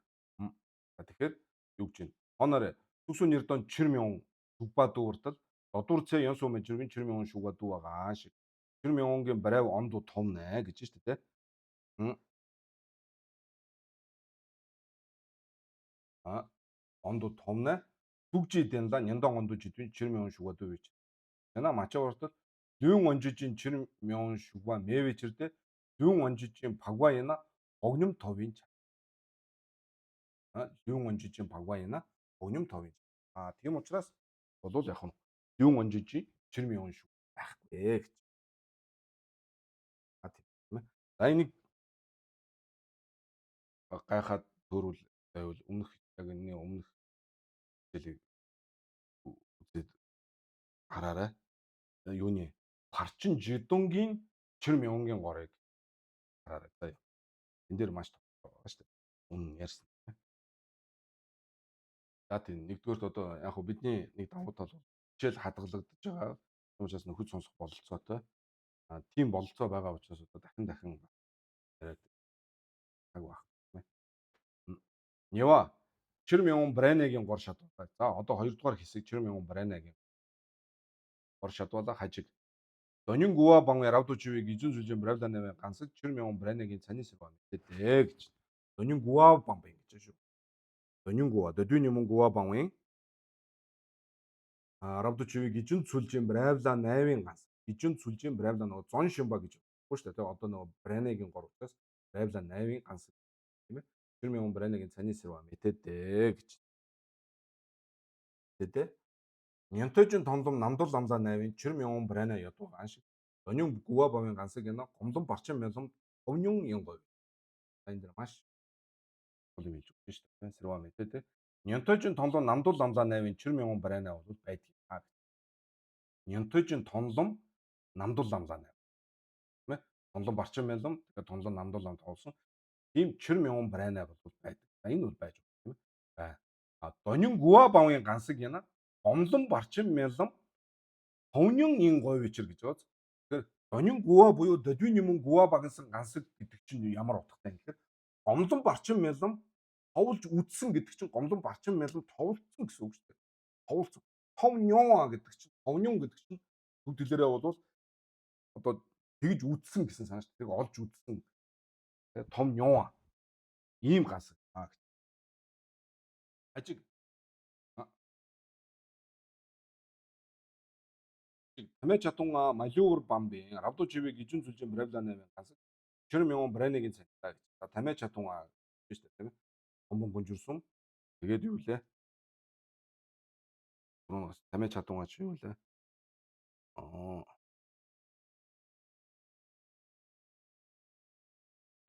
За тэгэхээр юу гэж байна? Хоноор сүгсүн нэрдон чирмион шүгба дүүртэл додур цэ ёнсу мажурвын чирмион шүгба дүү байгаа шиг. Чирмионгийн барай онду товнэ гэж шүү дээ, тийм. Онду товнэ сүгжи дэнла няндан онду жидвийн чирмион шүгба дүү гэж. Яна мача ортол лүн онжижин чирмион шүгба мэвэчэрдэ лүн онжижин багва яна огном товын ча. Лүн онжижин багва яна Өгнөм товын. А тийм учраас болвол яг нь юун онжиж чирмийн он шүү байхгүй гэж. А тийм ээ. За энийг гайхаад төрүүл байвал өмнөх яг энэний өмнөх хичээлийг үзээд хараарай. Юуны парчин жидунгийн чирмионгийн горыг хараарай. За энэ дээр маш тодорхой байгаа шүү дээ. Үнэн ярьсан. За тийм нэгдүгээрт одоо яг хөө бидний нэг давуу тал бол хичээл хадгалагдаж байгаа. Тийм учраас нөхөд сонсох бололцоотой. А тийм бололцоо байгаа учраас одоо дахин дахин яриад цаг байх. Нева Чирмион Брэнегийн гор шатуулаа. За одоо хоёрдугаар хэсэг Чирмион Брэнегийн гор шатуулаа хажиг. Донин гуа бан равдучивыг изүн сүлжэн Бравланавын гансаг Чирмион Брэнегийн цаны сэрва мэдээ гэж. Донин гуа бан бай гэж шүү. Донин гуа додүн юм гуа банвын равдучивыг изүн сүлжэн Бравланавын ганс. Изүн сүлжэн Бравла нөгөө зон шимба гэж байна шүү дээ. Одоо нөгөө Брэнегийн гор учраас Бравланавын ганс тийм ээ. Чирмион Брэнегийн цаны сэрва мэдээ гэж. Мэдээ. Нянтожин томлом намдул ламлаа 8-ын чирмион Брэнэ ядуу ганш. Донин гуа бавын гансаг яна гомлон барчин мялом овнюн янгой. Энэ дэр маш юм хэлж өгч шүү дээ. Сэрва мэдээ те. Нянтожин томлом намдул ламлаа 8-ын чирмион Брэнэ бол байдаг. Нянтожин томлом намдул ламлаа 8. Тийм ээ. Томлом барчин мялом тэгэхээр томлом намдул лам тоолсон. Тийм чирмион Брэнэ бол байдаг. Энэ бол байж байна тийм ээ. Бай. А донин гуа бавын гансаг яна гомлон барчин мялом товнюн ин говь вечер гэж байгаа. Тэгэхээр донин гуа буюу додвин юм гуа багнасан гансаг гэдэг чинь ямар утгатай юм гэхээр гомлон барчин мялом товлж үдсэн гэдэг чинь гомлон барчин мялом товлцсон гэсэн үг шүү дээ. Товлцсон. Товнюн гэдэг чинь товнюн гэдэг чинь төв дэлгэрээ бол одоо тэгж үдсэн гэсэн санаа шүү дээ. Тэг олж үдсэн. Товнюн ийм гансаг. Ажиг Тамэ чадунга малюур бамбин равдучивыг ижин зүлжин бравланавын гансаг чирмион Брэнегийн цантаа гэж. За тамэ чадунга гэж шүү дээ тийм ээ. Хомбон гүнжирсэн. Тэгээд юу лээ? Түрүүн тамэ чадунга чи юу лээ? Аа.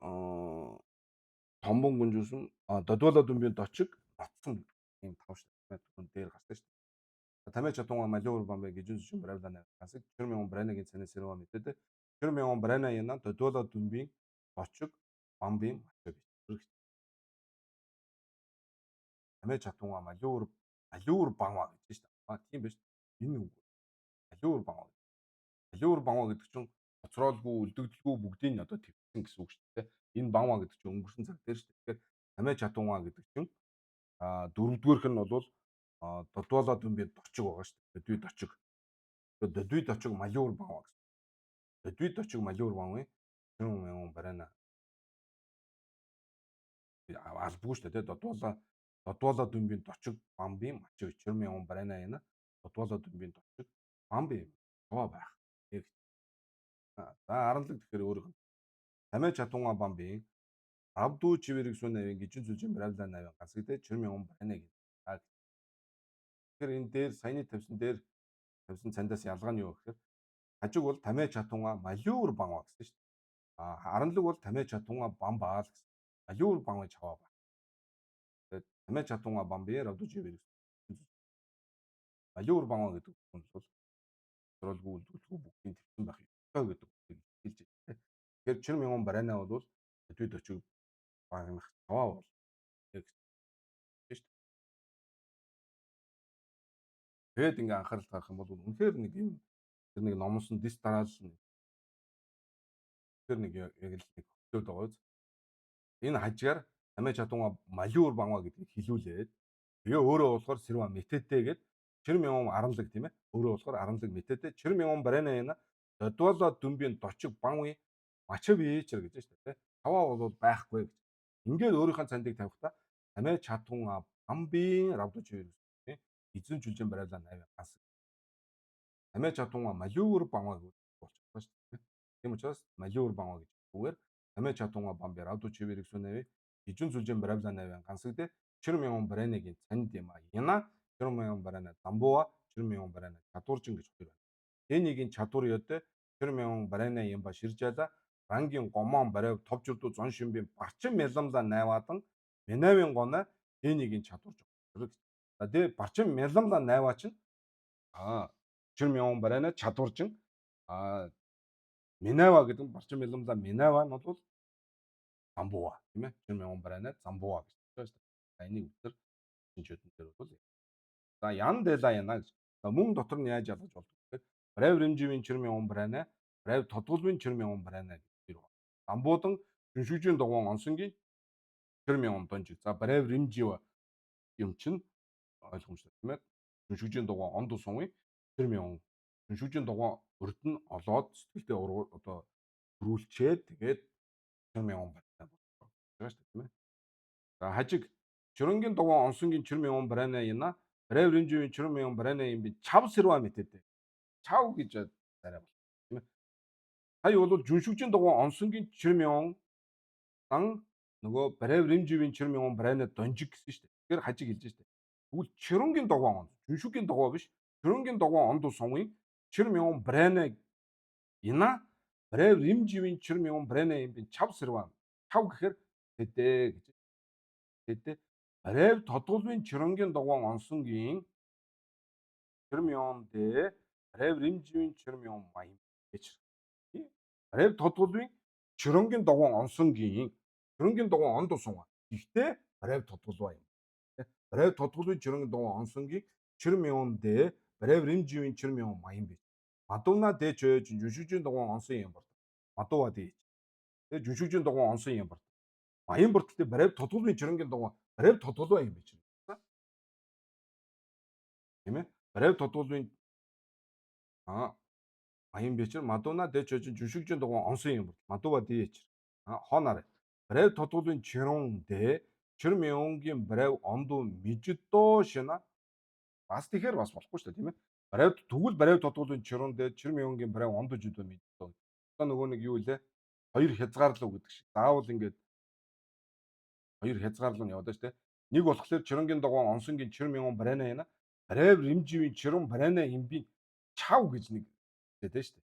Аа. Томбон гүнжирсэн. А додвола дүмбийн дочиг ноцсон ийм тав шүү дээ. Түрүүн дээр гарсан шүү дээ. Тамэ чадунга малюур бамбин гижин зүлжин бравланавын гансаг чирмион Брэнегийн цаны сэрва мэдээд чирмион Брэнэ яна додвола дүмбийн дочиг бамбин мачаа гэж. Тамэ чадунга малюур малюур банва гэж шүү дээ. А тийм биш. Энэ үг. Малюур банва. Малюур банва гэдэг чинь хоцроолгүй, үлдэгдэлгүй бүгдийг нь одоо твсэн гэсэн үг шүү дээ. Энэ банва гэдэг чинь өнгөрсөн цаг дээр шүү дээ. Тэгэхээр тамэ чадунга гэдэг чинь а дөрөвдүгээрх нь бол додвола дүмбийн дочиг байгаа шүү дээ. Додви дочиг. Тэгэхээр додви дочиг малюур банва гэсэн. Додви дочиг малюур банвын 100,000 барайна албагүй шүү дээ. Додвола дүмбийн дочиг бамбын мачиг 100,000 барайна яна додвола дүмбийн дочиг бамбын чаваа байх. Яг. За аранлаг тэгэхээр өөрийнх нь тамэ чадунга бамбын равду чивэрэг сүнэвийн гижин зүжин бравла 8 гансаг дээр 100,000 барайна гэж. Тэгэхээр энэ дээр саяны тавьсан дээр тавьсан цандаас ялгаа нь юу гэхээр хажиг бол тамэ чадунга малюур банва гэсэн шүү дээ. А аранлаг бол тамэ чадунга бамбаа л гэсэн. Малюур банвын чаваа ба. Тэгээд тамэ чадунга бамбын равду чивэрэг малюур банва гэдэг нь бол зуралгүй үлдгэлгүй бүгдийн твсэн байх ёстой гэдэг үгийг хэлж байна. Тэгэхээр 100,000 барайна бол төдий дочиг багнах чаваа бол яг шүү дээ. Тэгээд ингээ анхаарал гарах юм бол үнэхээр нэг юм тэр нэг номсон дис дараал тэр нэг яг л нэг хөтлөөд байгаа биз. Энэ хажгаар тамэ чадунга малюур банва гэдгийг хилүүлээд тэгээ өөрөө болохоор сэрва метэдэ гэд 100,000 аранлаг тийм ээ. Өөрөө болохоор аранлаг метэдэ 100,000 барайна яна додвола дүмбийн дочиг банвын мачав ээчэр гэж шүү дээ. Таваа бол байхгүй гэж. Ингээд өөрийнхөө цандыг тавихтаа тамэ чадунга бамбын равдуч тийм эзэн жүлжин барайлаа 8 ганс. Тамэ чадунга малюур банва гэж болчихлоо шүү дээ. Тийм учраас малюур банва гэж үгээр тамэ чадунга бамбын равдуч чивэрэг сүнэви эзэн зүлжин барайлаа 8 гансаг дээр Чирмян барайнагийн цанд юм а. Яна чирмян барайна дамбуа чирмян барайна чадваржин гэж хоёр байна. Дэнигийн чадвар ёдэ чирмян барайна юм ба ширжаала рангийн гомон барайв товч үрдүү зон шимбийн барчин мяламла найваадан минавын гоноо дэнигийн чадварж. За тэгээ барчин мяламла найваа чинь чирмян барайна чадваржин минава гэдэг нь барчин мяламла минава нь бол замбууа тийм ээ. Чирмян барайна замбууа гэж байна шүү дээ. Энийг өтөр шинжүүдэн дээр бол за ян дэла яна гэж. За мөн дотор нь яаж ялгаж болдог вэ? Барайв рэмживийн чирмян барайна, барайв тодголбын чирмян барайна гэж тэр байна. Дамбуудан шүншүүжийн дугуйн онсонгийн чирмян донжиг. За барайв рэмжив юм чинь ойлгомжтой тийм ээ. Шүншүүжийн дугуйн онд сунгийн чирмян шүншүүжийн дугуйн урд нь олоод сэтгэлдээ одоо төрүүлчээд тэгээд чирмян барайна болж байгаа шүү дээ тийм ээ. За хажиг чөрөнгийн дугуйн онсонгийн чирмян барайна яна барайв рэмживийн чирмян барайна юм би чав сэрва мэтэдэ. Чав гэж арай бол тийм ээ. Сая бол жүншүүжийн дугуйн онсонгийн чирмян дан нөгөө барайв рэмживийн чирмян барайна донжиг гэсэн шүү дээ. Тэгэхээр хажиг хэлж шүү дээ. Тэгвэл чөрөнгийн дугуйн он жүншүүгийн дугуй биш. Чөрөнгийн дугуйн онд сунгийн чирмян барайна яна барайв рэмживийн чирмян барайна юм би чав сэрва. Чав гэхээр тэдэ гэж. Тэдэ барайв тодголбын чөрөнгийн дугуйн онсонгийн чирмян дэ барайв рэмживийн чирмян маян гэж. Барайв тодголбын чөрөнгийн дугуйн онсонгийн чөрөнгийн дугуйн онд сунгаа. Гэхдээ барайв тодголбаа юм. Барайв тодголбын чөрөнгийн дугуйн онсонгийн чирмян дэ барайв рэмживийн чирмян маян бэ. Мадууна дэ чөөж жүшүүжийн дугуйн онсон юм бол. Мадууа дэ. Тэгээ жүшүүжийн дугуйн онсон юм бол. Маян бүртэлтэй барайв тодголбын чөрөнгийн дугуйн барайв тодголбаа юм биш. Тийм ээ? Барайв тодголбын маян бичэр мадууна дэ чөөж жүшүүжийн дугуйн онсон юм бол. Мадууа дэ ч. Хоноор барайв тодголбын чөрөн дэ чөрмионгийн барайв ондуу миждоо шина бас тэгэхээр бас болохгүй шүү дээ тийм ээ. Барайв тэгвэл барайв тодголбын чөрөн дэ чөрмионгийн барайв ондуу жидөө миждоо. Одоо нөгөө нэг юу лээ? Хоёр хязгаарлав гэдэг шиг. Заавал ингээд хоёр хязгаарлал нь яваад шүү дээ. Нэг болохоор чөрөнгийн дугуйн онсонгийн чөрмион барайна яна. Барайв рэмживийн чөрөн барайна имбийн чав гэж нэг гэдэг шүү дээ.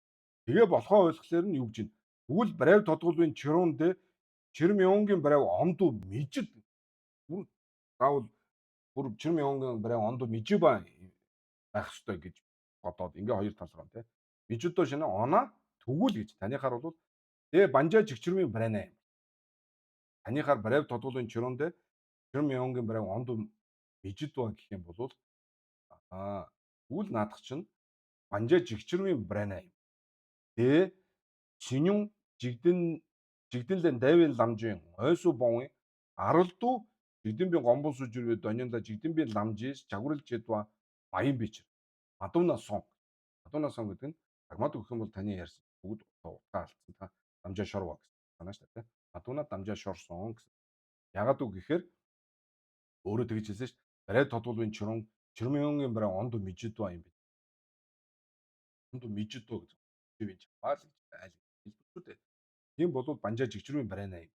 Тэгээ болохоо ойлгохлоор нь юу гэж юм. Тэгвэл барайв тодголбын чөрөн дэ чөрмионгийн барайв ондуу мижид бүр заавал бүр чөрмионгийн барайв ондуу мижиба байх ёстой гэж бодоод ингээ хоёр тал руу тий. Мижидөө шинэ она тэгвэл гэж таныхаар бол тэгээ банжаа жигчрмийн барайна юм. Таныхаар барайв тодголын чөрөн дэ чөрмионгийн барайв ондуу мижидва гэх юм бол тэгвэл наадах чинь банжаа жигчрмийн барайна юм. Тэ шинюн жигдэн жигдэнлэн дайвын ламжийн ойсуу бовын аралдуу жигдэнбийн гомбон сүжирвэ доньонда жигдэнбийн ламжис чагварл жидва баян бичэр. Мадууна сон. Мадууна сон гэдэг нь дагмад өгөх юм бол таны ярьсан бүгд утгаа алдсан та дамжаа шорва гэсэн санаа шүү дээ. Мадууна дамжаа шорсон гэсэн. Ягаад үг гэхээр өөрөө тэгж хэлсэн шүү дээ. Барай тодголбын чөрөн чөрмионгийн барай онд мижидва юм бэ. Онд мижидва гэж би чамаа л гэж айл хэлбэр шүү дээ. Тийм бол банжаа жигчрүүн барайна юм.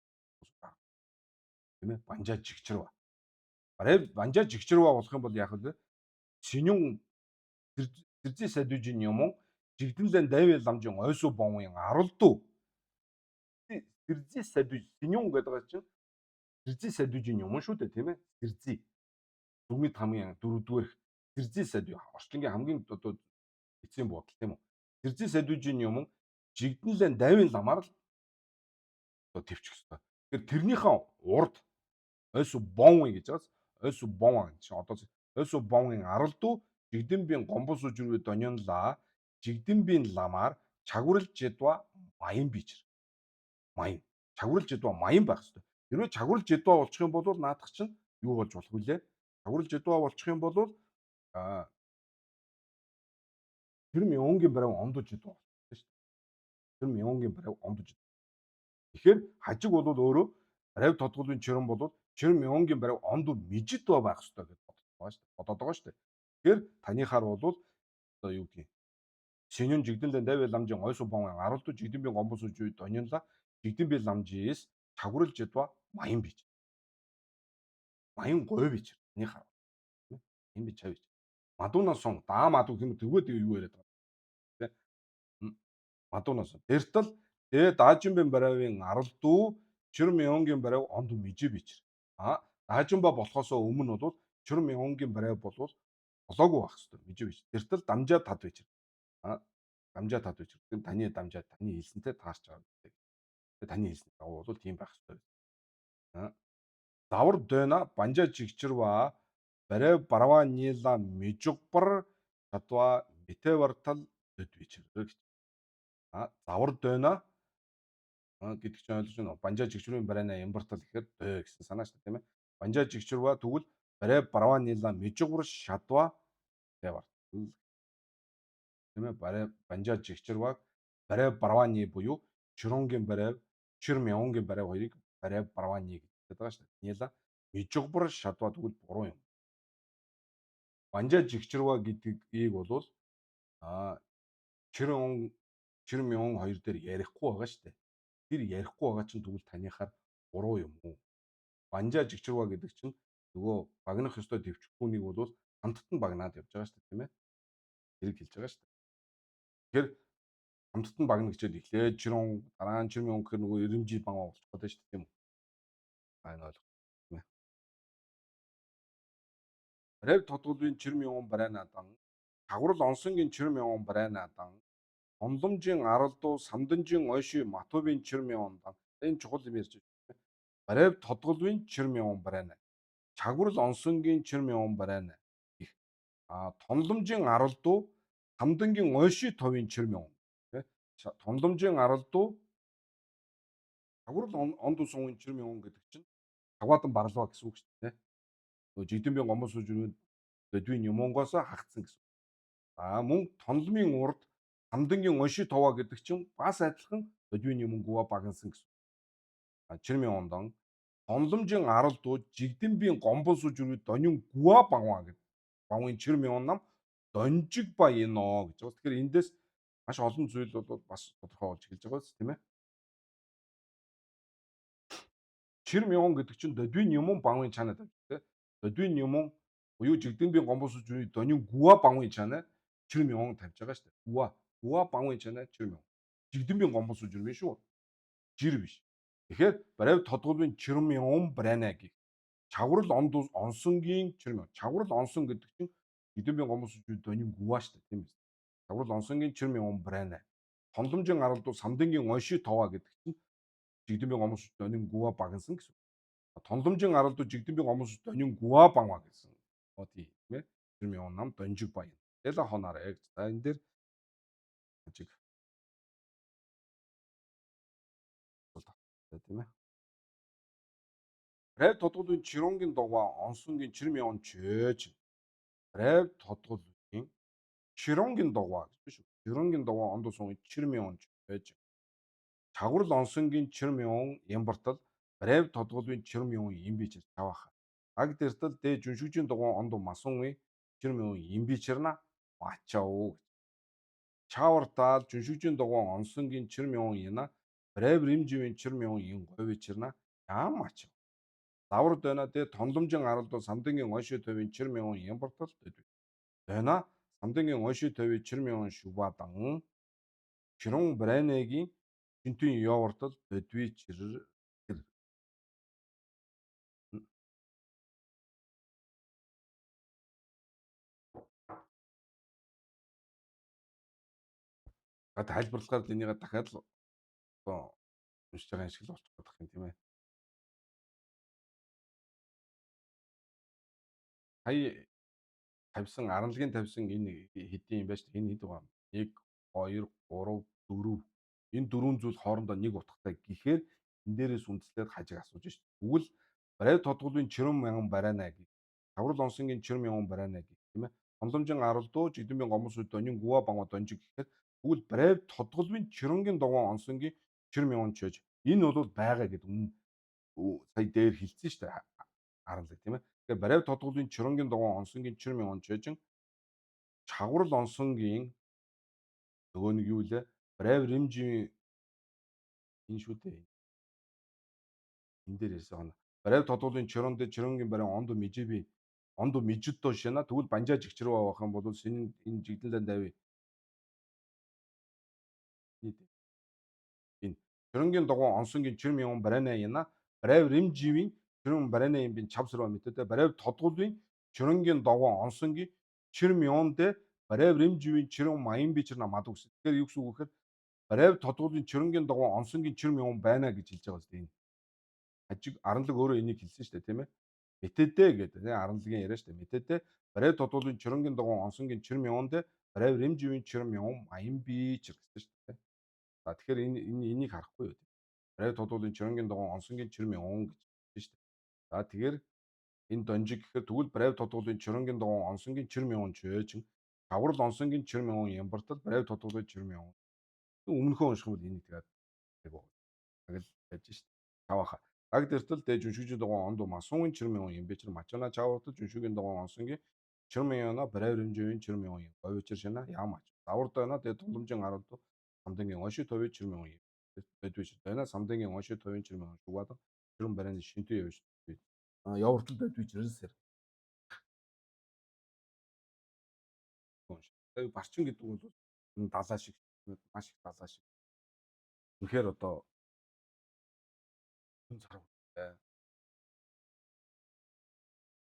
Тийм ээ? Банжаа жигчрва. Барай банжаа жигчрва болох юм бол яах вэ? Синюн тэрзээ садужин юм уу? Жигдэнлэн дайвын ламжин ойсуу бовын аралдуу. Тэрзээ садуж синюн гэдэг байгаа чинь тэрзээ садужин юм шүү дээ, тийм ээ? Тэрзээ. Зүгмэд хамгийн дөрөвдүгээр тэрзээ саду орчлонгийн хамгийн одоо эцсийн буудал тийм үү? Тэрзээ садужин юм жигдэнлэн дайвын ламаар л одоо төвчих хэвээр. Тэгэхээр тэрнийхээ урд ойсуу бовын гэж байгаас ойсуу бовын гэж одоо ойсуу бовын аралдуу жигдэнбийн гомбон сүжрүү доньонлаа жигдэнбийн ламаар чагварл жидва маян бичэр. Маян. Чагварл жидва маян байх хэвээр. Хэрвээ чагварл жидва болчих юм бол наадах чинь юу болж болох вүлээ? Чагварл жидва болчих юм бол тэр мионгийн барай ондож жидва болох шүү дээ. Тэр мионгийн барай ондож. Тэгэхээр хажиг бол өөрөө барай тодголын чөрөн бол чөрөн мионгийн барай ондоо мижидва байх хэвээр гэж боддог байгаа шүү дээ. Бодоод байгаа шүү дээ. Тэгэхээр таныхаар бол одоо юу гэдгийг Синюн жигдэнлэн дайвэ ламжин ойсуу бон аралдуу жигдэнбийн гомбон сууж доньонла жигдэнбийн ламжис чагварл жидва маян бич. Маян говь ич. Таны хар. Энэ би чавж. Мадуна сон даа маду гэх юм тэгвэл юу яриад байгаа юм. Мадуна сон. Дэртэл дэ даажинбэн баравын арал дүү Чирмионгийн барав онд мижи бичэр. А даажинба болохоос өмнө бол Чирмионгийн барав болвол болоогүй байх хэвээр мижи бич. Дэртэл дамжаа тад бичэр. А дамжаа тад бичэр. Тэр таны дамжаа таны хэлсэнтэй таарч байгаа гэдэг. Таны хэлсэн дагуу бол тийм байх хэвээр. А давар дойна банжа жигчэрва барав барва нила мижугбар чадва митевартал дөд бичэр гэж. А завар дойна гэдэг чинь ойлгож байна уу? Банжа жигчрүүн барайна ямбартал гэхээр дой гэсэн санаа шүү дээ, тийм ээ. Банжа жигчрва тэгвэл барай барва нила мижугбар шадва митевартал. Тийм ээ. Барай банжа жигчрва барай барваны буюу чиронгийн барай, чирмионгийн барай хоёрыг барай барваны гэж байгаа шүү дээ. Нила мижугбар шадва тэгвэл буруу юм. Банжа жигчрва гэдгийг бол чирон чирмион хоёр дээр ярихгүй байгаа шүү дээ. Тэр ярихгүй байгаа чинь тэгвэл таныхаар буруу юм уу? Банжа жигчрва гэдэг чинь нөгөө багнах ёстой дэвчгүүнийг бол хамтд нь багнаад явж байгаа шүү дээ, тийм ээ. Тэрийг хэлж байгаа шүү дээ. Тэгэхээр хамтд нь багна гэчээд эхлээд чирон дараа нь чирмион гэхээр нөгөө ирэмжи бан болчих гээд шүү дээ, тийм үү? А энэ ойлгох тийм ээ. Рев тодголын чирмион барайнадан чагварл онсонгийн чирмион барайнадан онломжийн аралдуу самданжин ойши матувын чирмиондан энэ чухал юм ярьж байна. Барайв тодголын чирмион барайна. Чагварл онсонгийн чирмион барайна. Их. А тонломжийн аралдуу самдангийн ойши товын чирмион. Тонломжийн аралдуу чагварл онд усан чирмион гэдэг чинь чагваадан барлава гэсэн үг шүү дээ. Нөгөө жигдэнбийн гомон сууж өрөөнд додвийн юмонгоос хагцсан гэсэн. За мөн тонломын урд самдангийн унши товаа гэдэг чинь бас адилхан додвийн юмонгоо багнасан гэсэн. Чирмийн ондан тонломжийн арал дуу жигдэнбийн гомбон сууж өрөөд донин гуа багваа гэдэг. Багвын чирмийн оннам донжиг ба ино гэж байгаа. Тэгэхээр эндээс маш олон зүйл бол бас тодорхой болж эхэлж байгаа биз, тийм ээ. Чирмион гэдэг чинь додвийн юмон багвын чанаа тавьж тийм. Додвийн юмон буюу жигдэнбийн гомбон сууж өрөөд донин гуа багвын чанаа чирмион тавьж байгаа шүү дээ. Гуа гуа багвын чанаа чирмион. Жигдэнбийн гомбон сууж өрөө шүү. Жир биш. Тэгэхээр барайв тодголын чирмион барайна гэх. Чагварл онд онсонгийн чирмион. Чагварл онсон гэдэг чинь жигдэнбийн гомбон сууж өрөө донин гуа шүү дээ, тийм ээ. Чагварл онсонгийн чирмион барайна. Тонломжийн аралдуу самдангийн онши товаа гэдэг чинь жигдэнбийн гомбон сууж донин гуа багнасан гэсэн. Тонломжийн аралдуу жигдэнбийн гомбон сууж донин гуа багваа гэсэн. Оо тийм ээ. Чирмион нам донжиг баян. Дэла хоноор гэж. За энэ дээр ажиг тийм ээ. Рев тодголын чиронгийн дугаа онсонгийн чирмион чөөж. Рев тодголын чиронгийн дугаа гэж биш үү? Чиронгийн дугаа онд сун чирмион чөөж. Чагварл онсонгийн чирмион ямбартал рев тодголын чирмион юм бич чавах. Аг дэртэл дэ жүншигжийн дугаа онд масунгийн чирмион юм бичэрна мачаа гэж. Чавартал жүншигжийн дугаа онсонгийн чирмион яна рев римживийн чирмион ин говичэрна ямач. Давар дойна дэ тонломжин аралдуу самдангийн ойши товын чирмион ямбартал дэд. Дойна самдангийн ойши товын чирмион шубадан чирон брэнегийн шинтийн ёвортол дөдви чир тэр. Тайлбарлахаар л энийгээ дахиад л одоо уншиж байгаа юм шиг л болчих гээд юм тийм ээ. Сая тавьсан аранлагын тавьсан энэ хэдийн юм байна шүү дээ. Энэ хэд байгаа юм? 1 2 3 4. Энэ дөрвөн зүйл хоорондоо нэг утгатай гэхээр энэ дээрээс үндэслээд хажиг асууж шүү дээ. Тэгвэл барай тодголын чирэн мянган барайна гэх. Таврал онсонгийн чирэн мянган барайна гэх тийм ээ. Тонломжин аралдуу жигдэнбийн гомос үд донин гуа бангва донжиг гэхээр тэгвэл барай тодголын чиронгийн дугуй онсонгийн чирэн мянган чөж энэ бол байгаа гэдэг өмнө сая дээр хэлсэн шүү дээ. Аранлаг тийм ээ. Тэгэхээр барай тодголын чиронгийн дугуй онсонгийн чирэн мянган чөжин чагварл онсонгийн нөгөө нэг юу лээ? Барай римжийн энэ шүү дээ. Энэ дээр ярьсан хоноо. Барай тодуулын чөрөндө чөрөнгийн барай онд мижиби онд мижиддо шина тэгвэл банжаа жигч рүү авах юм бол син энэ жигдэнлэн дави энэ чөрөнгийн дугуй онсонгийн чөрм юм барайна яна барай римживийн чөрөн барайна юм бин чавсраа мэдээ барай тодгуулын чөрөнгийн дугуй онсонгийн чөрм юундэ барай римживийн чөрөн маян бичэр намад үгс. Тэгэхээр юу гэсэн үг гэхээр барай тодгуулын чөрөнгийн дугуй онсонгийн чөрм юм байна гэж хэлж байгаа юм. Энэ хажиг аранлаг өөрөө энийг хэлсэн шүү дээ, тийм ээ. Мэтэдэ гэдэг тийм аранлагын яриа шүү дээ. Мэтэдэ барай тодгуулын чөрөнгийн дугуй онсонгийн чөрм юундэ барай римживийн чөрм юм маян бичэр гэсэн шүү дээ. За тэгэхээр энэ энийг харахгүй юу? Барай тодуулын чөрөнгийн дугуй онсонгийн чөрм юм гэж хэлсэн шүү дээ. За тэгэхээр энэ донжиг гэхээр тэгвэл барай тодуулын чөрөнгийн дугуй онсонгийн чөрм юм чөөжин чаврал онсонгийн чөрм юм ямбартал барай тодуулын чөрм юм. Өмнөхөө унших юм бол энийг тэгээд айгуу агал байж шүү дээ. Чавааха. Даг дэртэл дэ жүншигжийн дугуй онд масун чөрм юм юм бичэр мачана чавартал жүншигийн дугуй онсонгийн чөрм юмна барай хэмжээний чөрм юм говьчэр шина яамаач. Давар дойно дэ тулмжин 10 самдангийн оши товын чөрм юм бэдвич дойно самдангийн оши товын чөрм юм шугаад чөрм барайны шинтүү явж явартал бэдвич рэнсэр. Барчин гэдэг бол энэ далаа шиг маш их далаа шиг. Үнэхээр одоо хүн царав.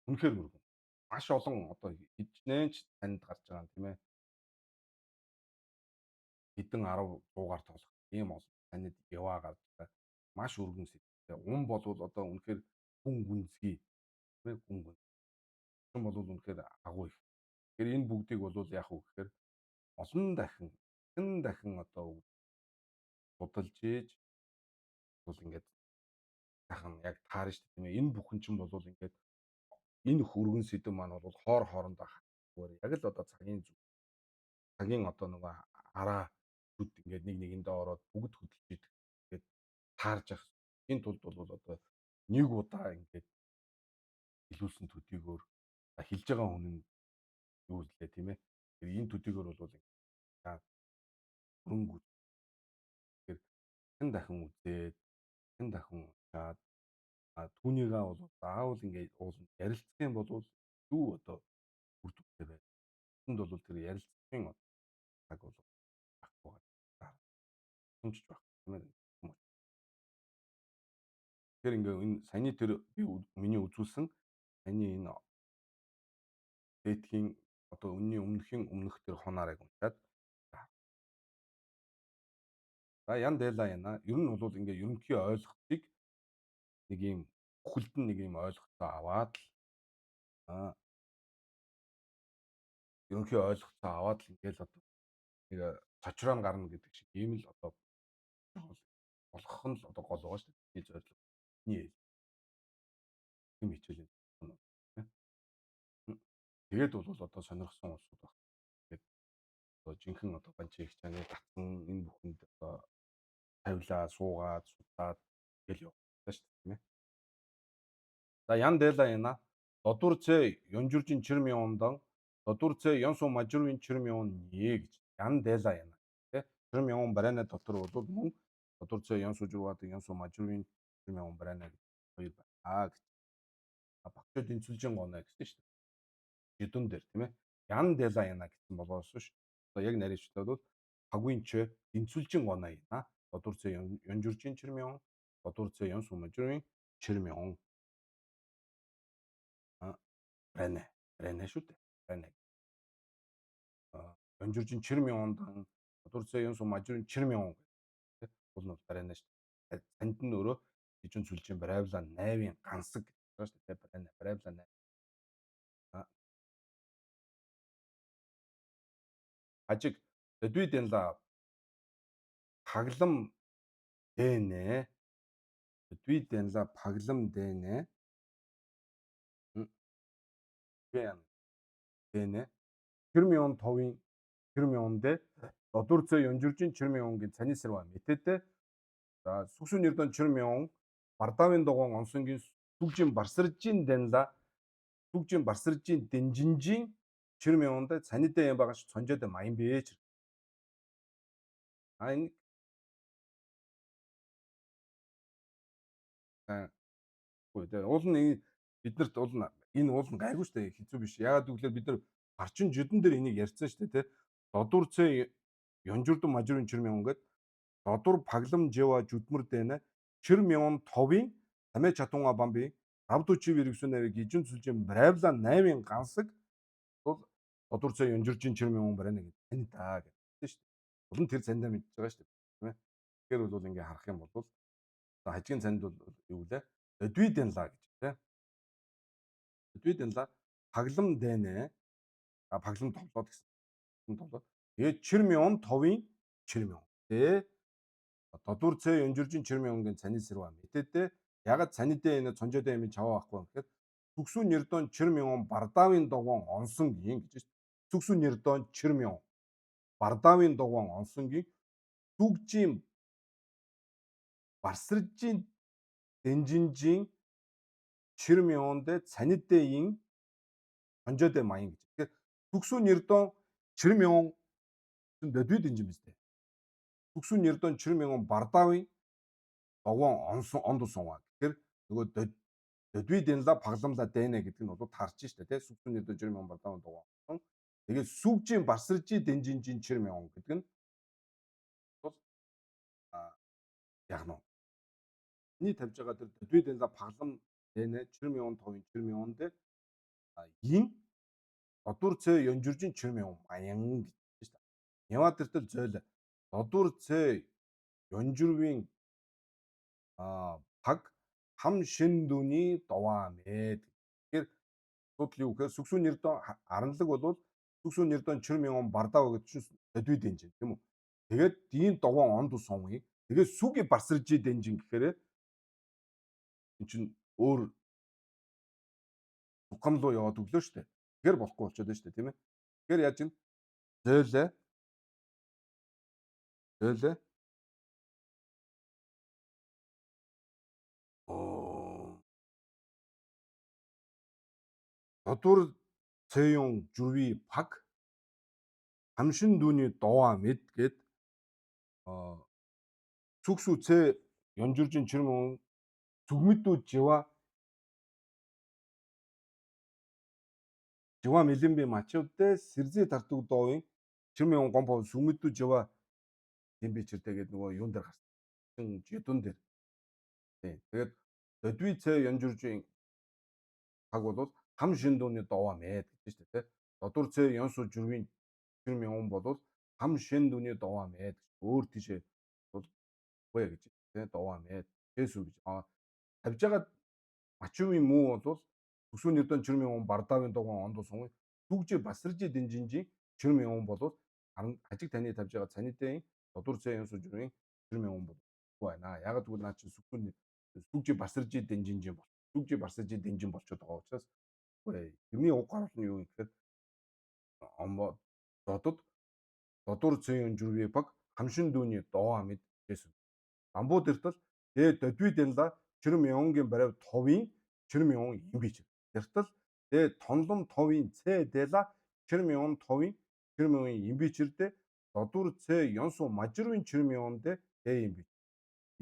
Үнэхээр өргөн. Маш олон одоо хичнээн ч танд гарч байгаа юм тийм ээ. Хэдэн 10 100-аар тоолох ийм олон танид яваа гарч байгаа. Маш өргөн сэдвтэй. Ун болвол одоо үнэхээр гүн гүнзгий тийм ээ гүн гүн. Хүн бол үнэхээр агуу их. Тэгэхээр энэ бүгдийг бол яах вэ гэхээр олон дахин дахин дахин одоо судалж ийж бол ингээд сайхан яг таарна шүү дээ тийм ээ. Энэ бүхэн чинь бол ингээд энэ хөргөн сэдэв маань бол хоор хоорондоо яг л одоо цагийн зүг цагийн одоо нөгөө араа зүд ингээд нэг нэгэндээ ороод бүгд хөдөлж идэх ингээд таарж явах. Энэ тулд бол одоо нэг удаа ингээд илүүлсэн төдийгөөр хэлж байгаа хүн нь юу лээ тийм ээ. Тэгэхээр энэ төдийгөөр бол ингээд хөрөнгө тэгэхээр дахин дахин үзээд дахин дахин уншаад түүнийгээ бол заавал ингээд уулын ярилцах юм бол юу одоо үр дүнтэй байна. Тэнд бол тэр ярилцахын цаг бол байхгүй байгаа. Томчж байх тийм ээ. Тэгэхээр ингээ энэ саяны тэр би миний үзүүлсэн саяны энэ дээдхийн одоо үнний өмнөхийн өмнөх тэр хонаарыг уншаад за ян дэла яна ер нь бол ингээ ерөнхий ойлголтыг нэг юм бүхэлд нь нэг юм ойлголтоо аваад л ерөнхий ойлголтоо аваад л ингээл одоо нэг цочроо гарна гэдэг шиг ийм л одоо болгох нь л одоо гол байгаа шүү дээ. Миний зорилго. Миний юм хичээл юм. Тэгээд бол одоо сонирхсан улсууд баг. Тэгээд одоо жинхэнэ одоо банчи их чаны татсан энэ бүхэнд одоо тавилаа, суугаад, судлаад гэл яваа шүү дээ, тийм ээ. За ян дэла яна додур цэ ёнжуржин чирм юундан додур цэ ёнсу мажурвин чирм юун нэ гэж ян дэла яна тий чирм юун барайна дотор бол мөн додур цэ ёнсу журваад ёнсу мажурвин чирм юун барайна гэж хоёр байна гэж. Багчууд инцүлжин гоноо гэсэн шүү дээ. Жидүн дээр тийм ээ. Ян дэла яна гэсэн болоос ш. Одоо яг нарийнчлаад бол хагвын ч инцүлжин гоноо яна додур цэ ёнжуржин чирм юун додур цэ ёнсу мажурвин чирм юун барайна. Барайна шүү дээ. Барайна. Ёнжуржин чирм юундан додур цэ ёнсу мажурвин чирм юун гэх бол нь барайна шүү дээ. Санд нь өөрөө хижин сүлжин барайвла 8-ын гансаг гэж байгаа шүү дээ. Барайна, барайвла 8. Хажиг додвидэнла паглам дэнэ додвидэнла паглам дэнэ дэнэ чирмион товын чирмиондэ додурцэ ёнжуржин чирмионгийн цанисэрва мэтэдэ за сүгсүн нэрдон чирмион бардавын дугуун онсонгийн сүгжин барсаржин дэнла сүгжин барсаржин дэнжинжин чирмиондэ цанидэ юм багаш цонжод маян бэж а энэ Болохгүй тий. Уул нь биднэрт уул нь энэ уул нь гайгүй шүү дээ. Хэцүү биш. Яагаад гэвэл бид нар барчин жидэн дээр энийг ярьсан шүү дээ тий. Додур цэ Ёнжурдун мажрын чирмэн гээд додур паглам жива жүдмэр дэнэ чирмэн товын тамэ чатунга бамби равдучи вирусунэви гижүн сүлжин бравла 8-ын гансаг бол додур цэ Ёнжуржин чирмэн барай нэг тань даа гэдэг шүү дээ. Улам тэр цандаа мэдж байгаа шүү дээ. Тийм ээ. Тэгэхээр бол ингээ харах юм бол хажигын цанд бол юу лээ? Додвидэнла гэж тийм. Додвидэнла паглам дэнэ а паглам товлоод гэсэн. Товлоод. Тэгээд чирмэн товын чирмэн. Тэ додур цэ ёнжиржин чирмэн цаны сэрва мэтэдэ ягад цанидэ энэ цонжодэ юм чаваа байхгүй гэхээр сүгсүү нэрдон чирмэн бардавын догон онсон гин гэж шүү. Сүгсүү нэрдон чирмэн бардавын догон онсон гин сүгжийн барсаржийн дэнжинжин чирмэндэ цанидэйн цонжодэ маян гэж. Тэгэхээр сүгсүү нэрдон чирмэн дөдүй дэнжин биз дээ. Сүгсүү нэрдон чирмэн бардавын догон онсон ондсон. Тэгэхээр нөгөө дөдүй дэнла пагламла дэнэ гэдэг нь бол таарч штэ тий. Сүгсүү нэрдон чирмэн бардавын догон онсон. Тэгээд сүгжийн барсаржийн дэнжинжин чирмэн гэдэг нь бол яг нь миний тавьж байгаа тэр дөдүй дэнла паглам дэнэ чирмэн товын чирмэн дээр ин додур цэ ёнжиржин чирмэн маян гэж штэ. Ява тэртэл зойл додур цэ ёнжирвийн паг хам шин дүний доваа мэд. Тэгэхээр асуудал юу гэхээр сүгсүү нэрдон аранлаг бол сүгсүү нэрдон чирмэн бардав гэдэг чинь дөдүй дэнжин тийм үү. Тэгээд дийн довон онд сунги. Тэгээд сүги барсаржи дэнжин гэхээр эн чинь өөр тукам руу яваад өглөө штэ. Тэгэхээр болохгүй болчиход байна штэ тийм ээ. Тэгэхээр яаж юм? Зөөлөө. Зөөлөө. Додур цэюн жүрви паг хамшин дүүний доваа мэд гэд сүгсүү цэ ёнжуржин чирмэн зүгмэдүү жива жива мэлэмби мачивдэ сэрзий тартуг доовын чирмэн гомпо сүгмэдүү жива дэмби чирдэ гэд нөгөө юун дээр гарсан жидун дээр. Тийм. Тэгээд додви цэ ёнжуржин паг бол хам шин дүүний доваа мэд гэж шүү дээ. Додур цэ ёнсу жүрвийн чирмэн бол хам шин дүүний доваа мэд өөр тийшээ бол үгүй гэж тийм доваа мэд тэсүү гэж. А тавьж байгаа мачивын мүү бол төсөө нэрдэн чирмэн бардавын дугуйн онд сун сүгжи басаржи дэнжинжин чирмэн бол хажиг таны тавьж байгаа цанидэйн додур цэ ёнсу жүрвийн чирмэн бол байна. Яг тэгвэл наа чи сүгжи сүгжи басаржи дэнжинжин бол сүгжи барсаржи дэнжин болчиход байгаа учраас үгүй. Тэрний уг гарал нь юу юм гэхээр омбо додод додур цэйн жүрвээ баг хамшин дүүний доо амьд гэсэн. Дамбуу дэртэл дэ додви дэнла чирм ёнгийн барив товын чирм ён юм бич. Дэртэл дэ тонлом товын цэ дэла чирм ён товын чирм ён юм бичэрдэ додур цэ ёнсу мажирвын чирм ёндэ дэ юм бич.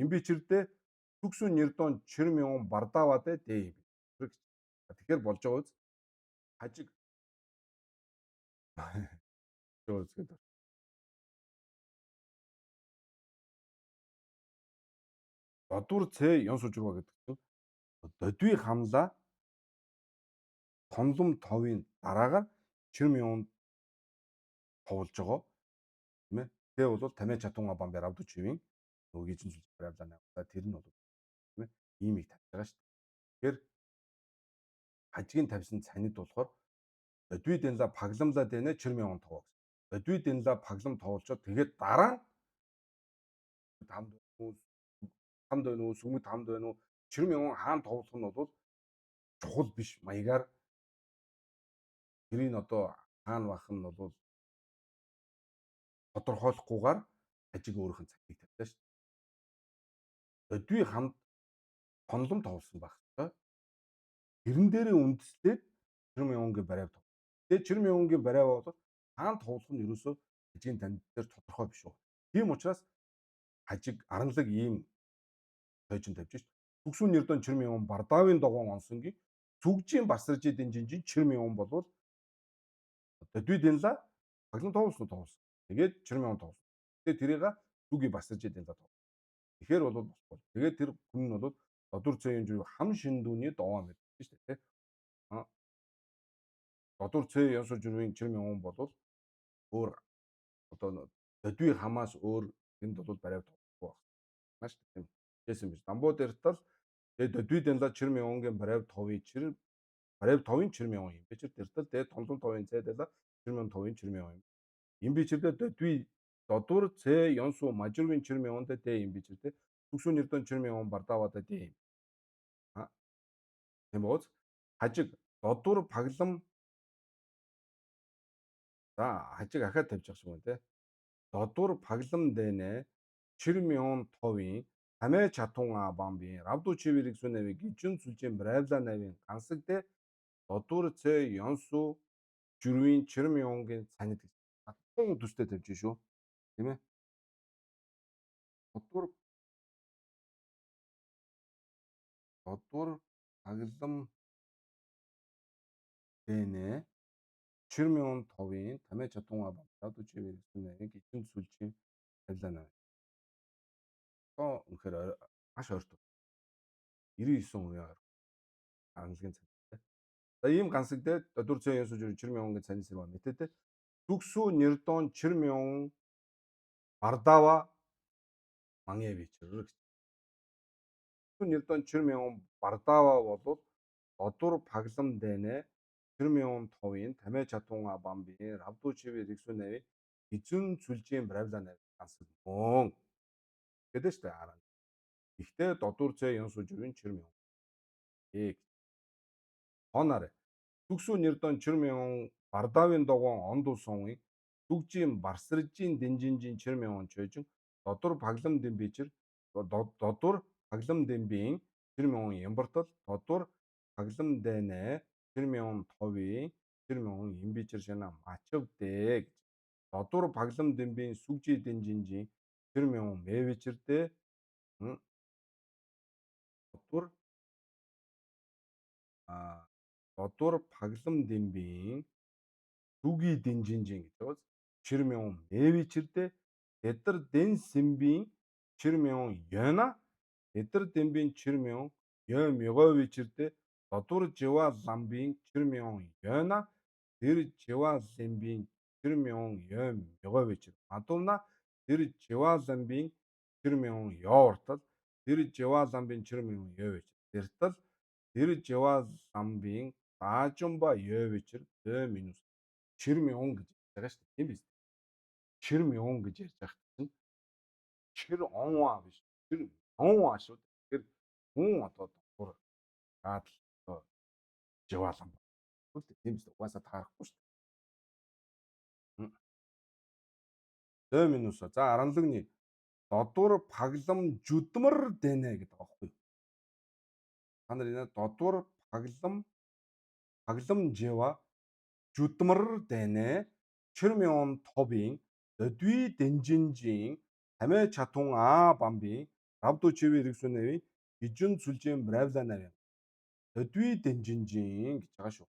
Юм бичэрдэ сүгсүн нэрдон чирм ён бардаваадэ дэ юм бич. Тэгэхээр болж байгаа үз хажиг гэдэг. Додур цэ ёнсужурва гэдэг чинь додви хамлаа тонлом товын дараагаар чирм юунд товлж байгаа тийм ээ. Тэгээ бол тамиа чатунга бамбар авду чивийн нөгөө гижин зүйл бариавлаа наваа тэр нь бол тийм ээ ийм их тавьж байгаа шүү дээ. Тэгэхээр хажигийн тавьсан цанид болохоор додви дэнла пагламла дэнэ чирм юун товоо гэсэн. Додви дэнла паглам товлжоо тэгээд дараа нь хамд хамд байна уу сүмэд хамд байна уу чирм юун хаан товлох нь бол чухал биш маягаар тэрийг одоо хаана бах нь бол тодорхойлохгүйгээр хажиг өөрийнх нь цагтыг тавьлаа шүү дээ. Додви хамт тонлом товлсон байх ёстой. Тэрэн дээрээ үндэслээд чирм юунгийн бариав тов. Тэгээ чирм юунгийн бариав бол хаан товлох нь ерөөсөө хажигийн танд дээр тодорхой биш үү. Тийм учраас хажиг аранлаг ийм тойжин тавьж шít. Сүгсүүн нэрдон чирмион бардавын догоон онсонгийн сүгжийн барсаржи дэнжинжин чирмион болвол додви дэнла баглан тоовсон тоовсон. Тэгээд чирмион тоовсон. Тэгээд тэрийг сүги барсаржи дэнла тоов. Тэгэхээр бол болохгүй. Тэгээд тэр хүн нь бол додур цэйн жүр хам шиндүүний довоо мэд шүү дээ. Додур цэй янсуу жүрвийн чирмион болвол өөр одоо додви хамаас өөр энд бол бариав тохгүй байх. Маш тийм хэлсэн биш. Дамбуу дэртэл тэгээд додви дэнла чирмионгийн бариав товын чир бариав товын чирмион юм бичэр дэртэл тэгээд томлон товын цэй дэла чирмион товын чирмион юм. Им бичэрдэ додви додур цэ янсуу мажурвын чирмионд дэ им бичэрдэ сүгсүү нэрдон чирмион бардавада дэ юм. Тийм бооз хажиг додур паглам за хажиг ахаад тавьж байгаа шиг байна те. Додур паглам дэнэ чирмион товын хамээ чатун абамбын равду чивэрэг сүнэви гижүн сүлжин бравла навын гансаг дэ додур цэ янсуу жүрвийн чирмионгийн цанид гэж. Тун төстэй тавьж шүү. Тийм ээ. Додур додур паглам дэнэ чирмион товын тамэ чадун абам равду чивэрэг сүнэви гижүн сүлжин бравла навын. Одоо үнэхээр маш ойртол. 99% ойр. Аранлагын цан. За ийм гансаг дээр додур цэн янсуу жүрвийн чирмионгийн цанид сэрва мэтэдэ сүгсүү нэрдон чирмион бардава мангевичэр гэж. Нэрдон чирмион бардава болвол додур паглам дэнэ чирмион товын тамэ чатун абамбын равду чиви рэгсүү нави эзэн сүлжийн бравла нави гансаг мөн гэдэг штэ араа. Ихтэй додур цэ янсуу жүрвийн чирмион. Эг. Хоноор сүгсүү нэрдон чирмион бардавын догоон ондул сунын сүгжийн барсаржийн дэнжинжин чирмион чойжин додур паглам дэмбичэр додур паглам дэмбийн чирмион ямбартал додур паглам дэнэ чирмион товын чирмион имбичэр шана мачвдэ гэж. Додур паглам дэмбийн сүгжи дэнжинжин чирмион мэвичэрдэ додур додур паглам дэмбийн сүги дэнжинжин гэж байгаа. Чирмион мэвичэрдэ эдэр дэн симбийн чирмион ёна эдэр дэмбийн чирмион ё мёговичэрдэ додур жива ламбийн чирмион ёна тэр жива лэмбийн чирмион ё мёговичэр мадуна тэр жива ламбийн чирмион ёортал тэр жива ламбийн чирмион ёвич тэртэл тэр жива ламбийн даажумба ёвичэр дэ минус чирмион гэж ярьж байгаа шүү дээ. Тийм биз? Чирмион гэж ярьж байгаа чинь чир онва биш. Чир онва шүү. Тэгэхээр хүн одоо дотор гадал одоо живаалан. Тийм биз? Угаасаа таарахгүй шүү дээ. Дэ минус. За аранлагны додур паглам жүдмэр дэнэ гэдэг байгаа байхгүй юу? Та нар энэ додур паглам паглам жива жүдмэр дэнэ чирмион товын додви дэнжинжин хамээ чатун а бамбын равду чиви рэгсүнэви гижүн сүлжин бравла навин додви дэнжинжин гэж байгаа шүү.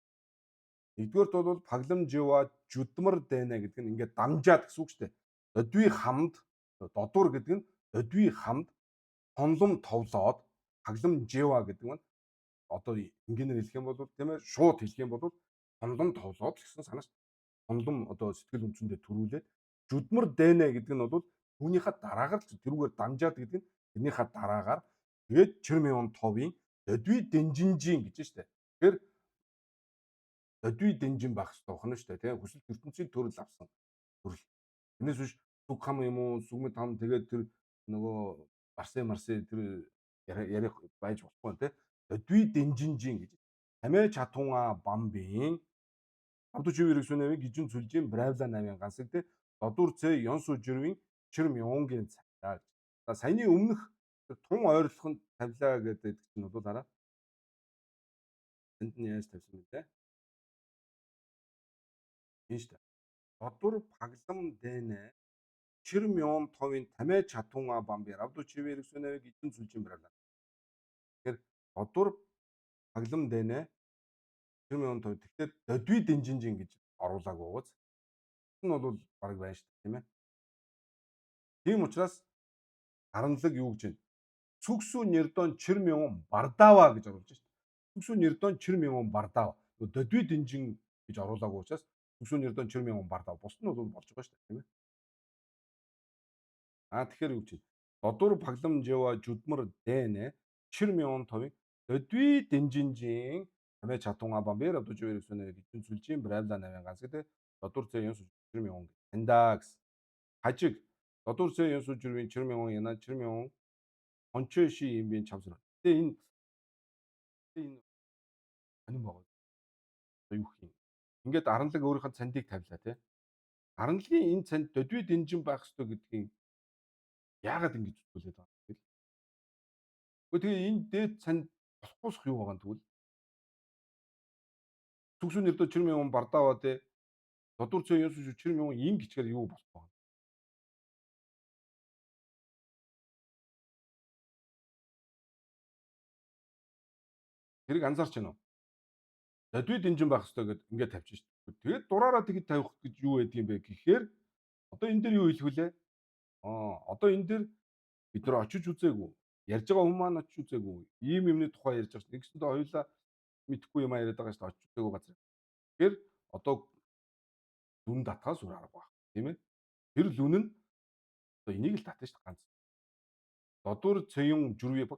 Нэгдүгээрт бол паглам жива жүдмэр дэнэ гэдэг нь ингээд дамжаад гэсэн үг шүү дээ. Додви хамд додуур гэдэг нь додви хамд тонлом товлоод паглам жива гэдэг нь одоо энгийнээр хэлэх юм бол тийм ээ шууд хэлэх юм бол тонлом товлоод гэсэн санаа шүү. Тонлом одоо сэтгэл өмчөндөө төрүүлээд жүдмэр дэнэ гэдэг нь бол түүнийхээ дараагаар л тэрүүгээр дамжаад гэдэг нь тэрнийхээ дараагаар тэгээд чирмион товын додви дэнжинжин гэж штэ. Тэгэхээр додви дэнжин байх хэрэгтэй байна штэ тийм хүсэл ертөнцийн төрөл авсан төрөл. Тэрнээс биш сүг хам юм уу сүгмэд хам тэгээд тэр нөгөө барсын марсын тэр ярих байж болохгүй тийм додви дэнжинжин гэж. Хамээ чатунга бамбын Абду чиви рэгсүнэви гижүн сүлжин бравла навын гансаг дэ додур цэ янсу жирвийн чирм юунгийн цалаа гэж. За саяны өмнөх тун ойрлох нь тавилаа гэдэг чинь бол хараа. Энд нь яаж тавьсан бэ те? Энэ шүү дээ. Додур паглам дэнэ чирм юун товын тамэ чатунга бамби равду чиви рэгсүнэви гижүн сүлжин бравла. Тэгэхээр одуур паглам дэнэ 10 тов. Тэгэхээр додви дэнжинжин гэж оруулаагүй ууз. Энэ бол бараг байна шүү дээ, тийм ээ. Тийм учраас харанлаг юу гэж байна? Сүгсүү нэрдон 90,000 бардава гэж оруулж шүү дээ. Сүгсүү нэрдон 90,000 бардава. Додви дэнжин гэж оруулаагүй учраас сүгсүү нэрдон 90,000 бардава. Бус нь бол болж байгаа шүү дээ, тийм ээ. А тэгэхээр юу гэж байна? Додуур паглам жива жүдмэр дэнэ 90,000 товын додви дэнжинжин амэ чатунга бамбэр абдуживэр гэсэн гिचүн сүлжийн бравла навын ганц гэдэг додуур зэ юн 90,000 тандаа гэсэн. Хажиг додуур зэ юн сүжрвийн 90,000 яна 90,000 ончоши юм бин чамсар. Тэгээ энэ анин байгаа. Одоо юу гэх юм. Ингээд аранлаг өөрийнхөө цандыг тавилаа тий. Аранлагын энэ цанд додви дэнжин байх ёстой гэдгийг яагаад ингэж зүтгүүлээд байгаа юм бэ? Гэхдээ тэгээ энэ дээд цанд болохгүйсх юу байгаа юм тэгвэл сүгсүүн нэрдөө 90,000 бардаава тий. Додуур цэ юус 90,000 ин гिचгээр юу болох вэ? Тэрийг анзаарч байна уу? Додви дэнжин байх ёстой гэд ингээд тавьчих шүү дээ. Тэгээд дураараа тэгэд тавих гэж юу байдаг юм бэ гэхээр одоо энэ дээр юу хэлэх вүлээ? Одоо энэ дээр бид нар очиж үзээгүй. Ярьж байгаа хүмүүс маань очиж үзээгүй. Ийм юмны тухай ярьж байгаа шүү. Нэгсэндээ хоёулаа мэдэхгүй юм яриад байгаа шүү дээ. Очиж үзээгүй газар. Тэгэхээр одоо дүн татхаас өөр арга байх. Тийм ээ? Тэр лүн нь одоо энийг л татна шүү дээ ганц. Додуур цэюн жүрвээ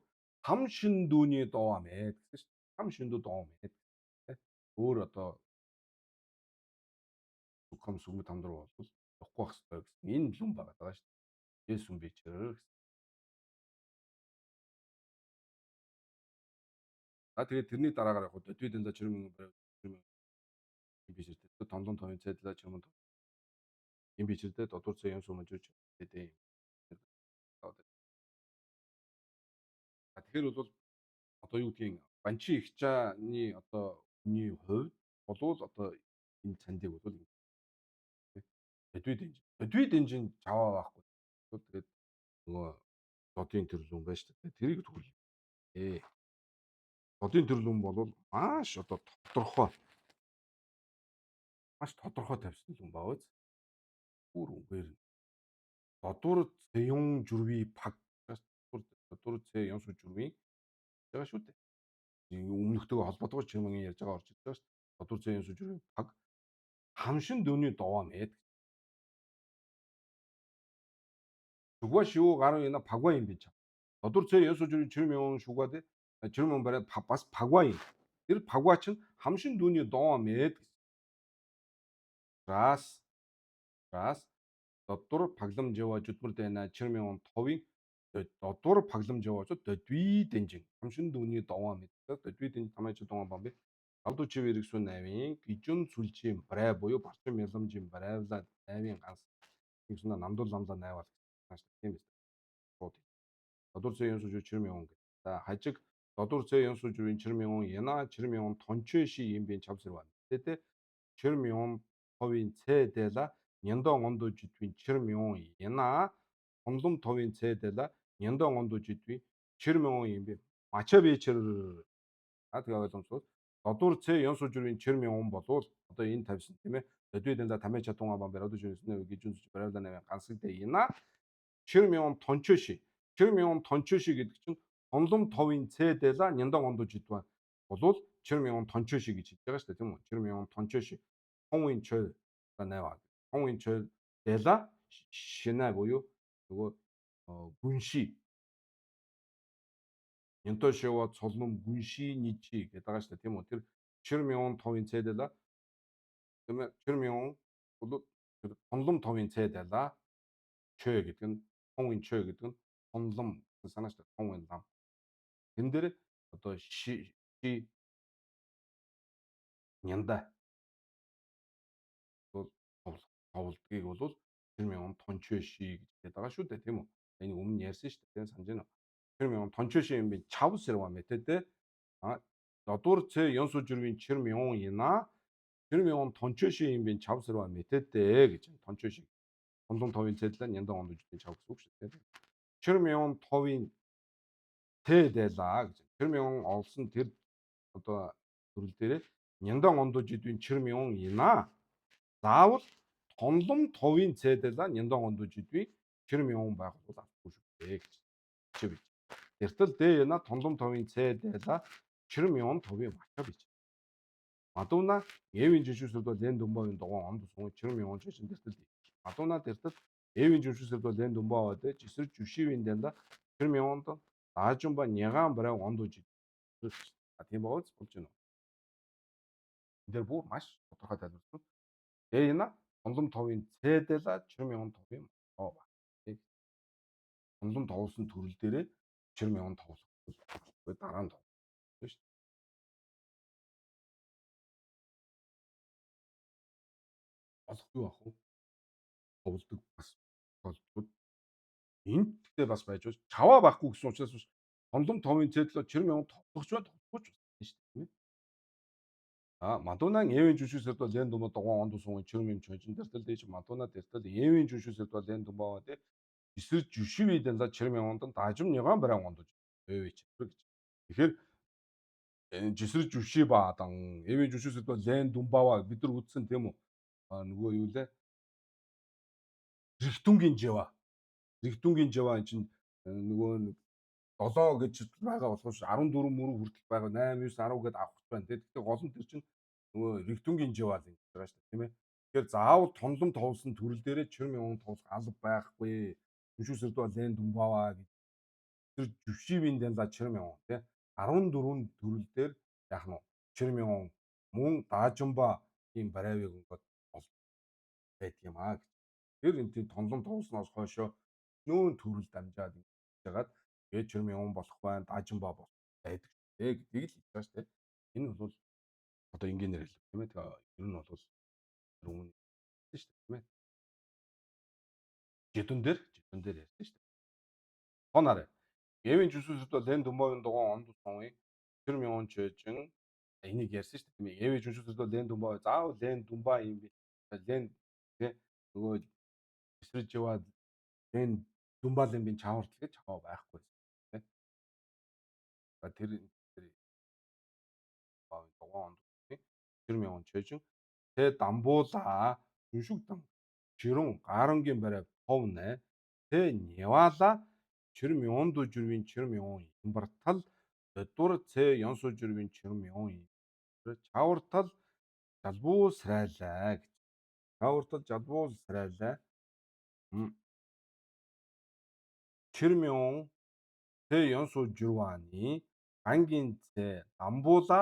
хам шин дүүний доо амэ гэсэн шүү дээ. Хам шин дүү доо амэ. Өөр одоо сүгхэм сүгмэд хамдар бол явахгүй байх хэрэгтэй гэсэн энэ лүн байгаа даа шүү дээ. Есүн бичэр гэсэн. За тэгээд тэрний дараагаар яг додви дэнда 90,000 барай 90,000 юм бичэртэй. Томдон томын цайдлаа 90,000 юм бичэртэй додуур цай юм сумж гэдэг юм. Тэгэхээр бол одоо юу гэдгийг банчи ихчааны одоо хүний хувьд болвол одоо энэ цандыг бол додви дэнжин. Додви дэнжин жаваа байхгүй. Тэгээд нөгөө додын төрлөн байна шүү дээ. Тэрийг түгэл. Додын төрлөн бол маш одоо тодорхой. Маш тодорхой тавьсан юм баа үз. Бүр үгээр. Додуур зэюн жүрвий паг. Додуур зэ юн сүү жүрвий байгаа шүү дээ. Өмнөхтэйгээ холбоотойгоор чимэн ярьж байгаа орж ирж байгаа шүү дээ. Додуур зэ юн сүү жүрвий паг. Хамшин дөөний довоо мэд. Шүгва шүү гаруй ина пагва юм би чам. Додуур зэ юн сүү жүрвий 90,000 шүгва дээ. 90,000 барай бас пагва юм. Тэр пагва чинь хамшин дүүний доо мэд. Рас рас додуур паглам жава жүдмэр дэна 90,000 товын додуур паглам жава додви дэнжин хамшин дүүний доо мэд. Додви дэн тамайч доо бамби. Алду чив эргэсүн 8-ын гижүн сүлжийн барай буюу барчин мяламжийн барайвла 8-ын ганц. Тэгсэн намдул ламла 8 бол тийм биз. Шууд. Додуур зэ юм сууж 90,000 гэх. За хажиг додуур зэ юм сууж 90,000 яна 90,000 тончэши юм бин чавсэр байна. Тэтэй 90,000 товын цэ дэла няндон ондо жидвин 90,000 яна томлом товын цэ дэла няндон ондо жидвин 90,000 юм би мача бичэр. А тэгээ ойлгомжтой. Додуур цэ юм сууж 90,000 болвол одоо энэ тавьсан тийм ээ. Додви дэнда тамэ чатунга бам бариад жинсэн гижүн зүж бариад навын гансаг дэ яна 90,000 тончэши 90,000 тончэши гэдэг чинь томлом товын цэ дэла няндан ондо жидван болвол 90,000 тончэши гэж хэлж байгаа шүү дээ тийм үү. 90,000 тончэши тонын чой 8 тонын чой дэла шинэ буюу нөгөө гүнши Нянтошева цолном гүнши ничи гэдэг байгаа шүү дээ тийм үү. Тэр 90,000 товын цэ дэла тийм ээ 90,000 бол тэр тонлом товын цэ дэла чой гэдэг нь тонын чой гэдэг нь тонлом гэсэн санаа шүү дээ. Тонын лам. Тэн дээр одоо ши нянда бол товлдгийг бол 90,000 тончоши гэж хэлээд байгаа шүү дээ тийм үү. Энэ өмнө ярьсан шүү дээ санаж байна уу. 90,000 тончоши юм би чав сэрва мэт дээ. А додуур цэ ён сужирвийн 90,000 яна 90,000 тончоши юм би чав сэрва мэт дээ гэж тончоши. Тонлон товын цэдлэн нянда онд үжигдэн чав гэсэн үг шүү дээ. 90,000 товын тэ дэла гэж. Чэрмион олсон тэр одоо төрөл дээрээ няндан ондож идвэн чэрмион ина. Заавал тонлом товын цэдэла няндан ондож идвэн чэрмион байгуул албагүй шүү дээ гэж. Чив. Тэртэл дэ яна тонлом товын цэдэла чэрмион товын мача бич. Мадуна эвийн жишүүсэд бол лен дүмбавын дугуй онд сун чэрмион чэшин тэртэл мадуна тэртэл эвийн жишүүсэд бол лен дүмбава дэ жисэр жүшивийн дэнда чэрмионд даажумба нягаан барай онд үжи. А тийм байгаа болж байна. Энэ дээр бүр маш тодорхой тайлбарласан. Дэ яна тонлом товын цэдэла чэрмион товын мача. Тонлом товлсон төрөл дээрээ чэрмион товлох дараа нь товлох шүү дээ. Болох юу ах вэ? Товлдог бас тохиолдлууд энд гэхдээ бас байж болж чаваа байхгүй гэсэн учраас биш. Тонлом товын цэдлөө чэрмион товлогч ба товлохгүй ч байна шүү дээ, тийм ээ. А мадунан эвийн жүшүүсэрд бол лен дума дугуй онд сун чэрмим чонжин дэртэл дэж мадуна дэртэл эвийн жүшүүсэрд бол лен думбаа тэ эсэр жүшив дэнла чэрмионд дажим няган барай онд өвч гэж. Тэгэхээр жисэр жүши баадан эвийн жүшүүсэрд бол лен думбава бид нар үдсэн тийм үү? А нөгөө юу лээ? Рэгтүнгийн жава. Рэгтүнгийн жава энэ чинь нөгөө 7 гэж байгаа болохоор 14 мөрөв хүртэл байгаа 8 9 10 гэдээ авах гэж байна. Тэгэхээр гол нь тэр чинь нөгөө рэгтүнгийн жава л ингэж байгаа шүү дээ, тийм ээ. Тэгэхээр заавал тонлом товлсон төрөл дээрээ чирмийн товлох алба байхгүй. Жүшүүсэрд бол лен дүмбаваа гэж. Тэр жүшивийн дэнла чирмийн тий 14 төрөл дээр яах нь чирмийн мөн даажимба ийм барайвыг өнгөд байдаг юм аа гэж. Тэр энэ тийм тонлом товлсноос хойшоо нүүн төрөл дамжаад ингэж жагаад тэгээд чирмийн болох байна, даажимба болох байдаг ээ гэдгийг л хэлж байгаа шүү дээ. Энэ бол одоо энгийнээр хэлв тийм ээ. Тэгээ ер нь бол өмнө шүү дээ, тийм ээ. Жидүн дээр ярьсан шүү дээ. Тонаарэ. Эвийн жүсүүсэд бол лен дүмбавын дугуй онд сунгийн чирмийн чэжин энийг ярьсан шүү дээ, тийм ээ. Эвийн жүсүүсэд бол лен дүмбаа заавал лен дүмбаа юм би. Лен тий нөгөө эсрэж яваад лен дүмбаалын би чавартал гэж чаваа байхгүй тий. Тэр дугуй онд чирмийн чэжин тэ дамбуулаа жүшүгдан чирүн гарангийн барай товнэ тэ нявала чирмионду жүрвийн чирмион имбартал дур цэ ёнсу жүрвийн чирмион чавартал жалбуу срайлаа гэж. Чавартал жалбуу срайлаа. Чирмион цэ ёнсу жүрвани ангийн цэ дамбуула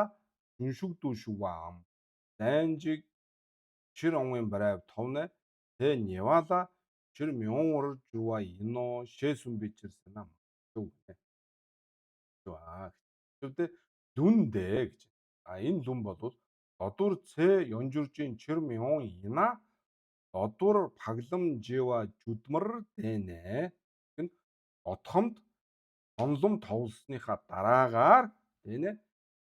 жүншүгдүү шүвам дайнжиг чир онгийн барай товнэ тэ нявала чирмионор жүрва ино шээсүн бичирсэн ам гэнэ. Тэгвэл дүндэ гэж. А энэ дүн бол додур цэ ёнжуржин чирмион ина додур паглам жива жүдмэр дэнэ. Гэн отхомд онлом товлсныхаа дараагаар дэнэ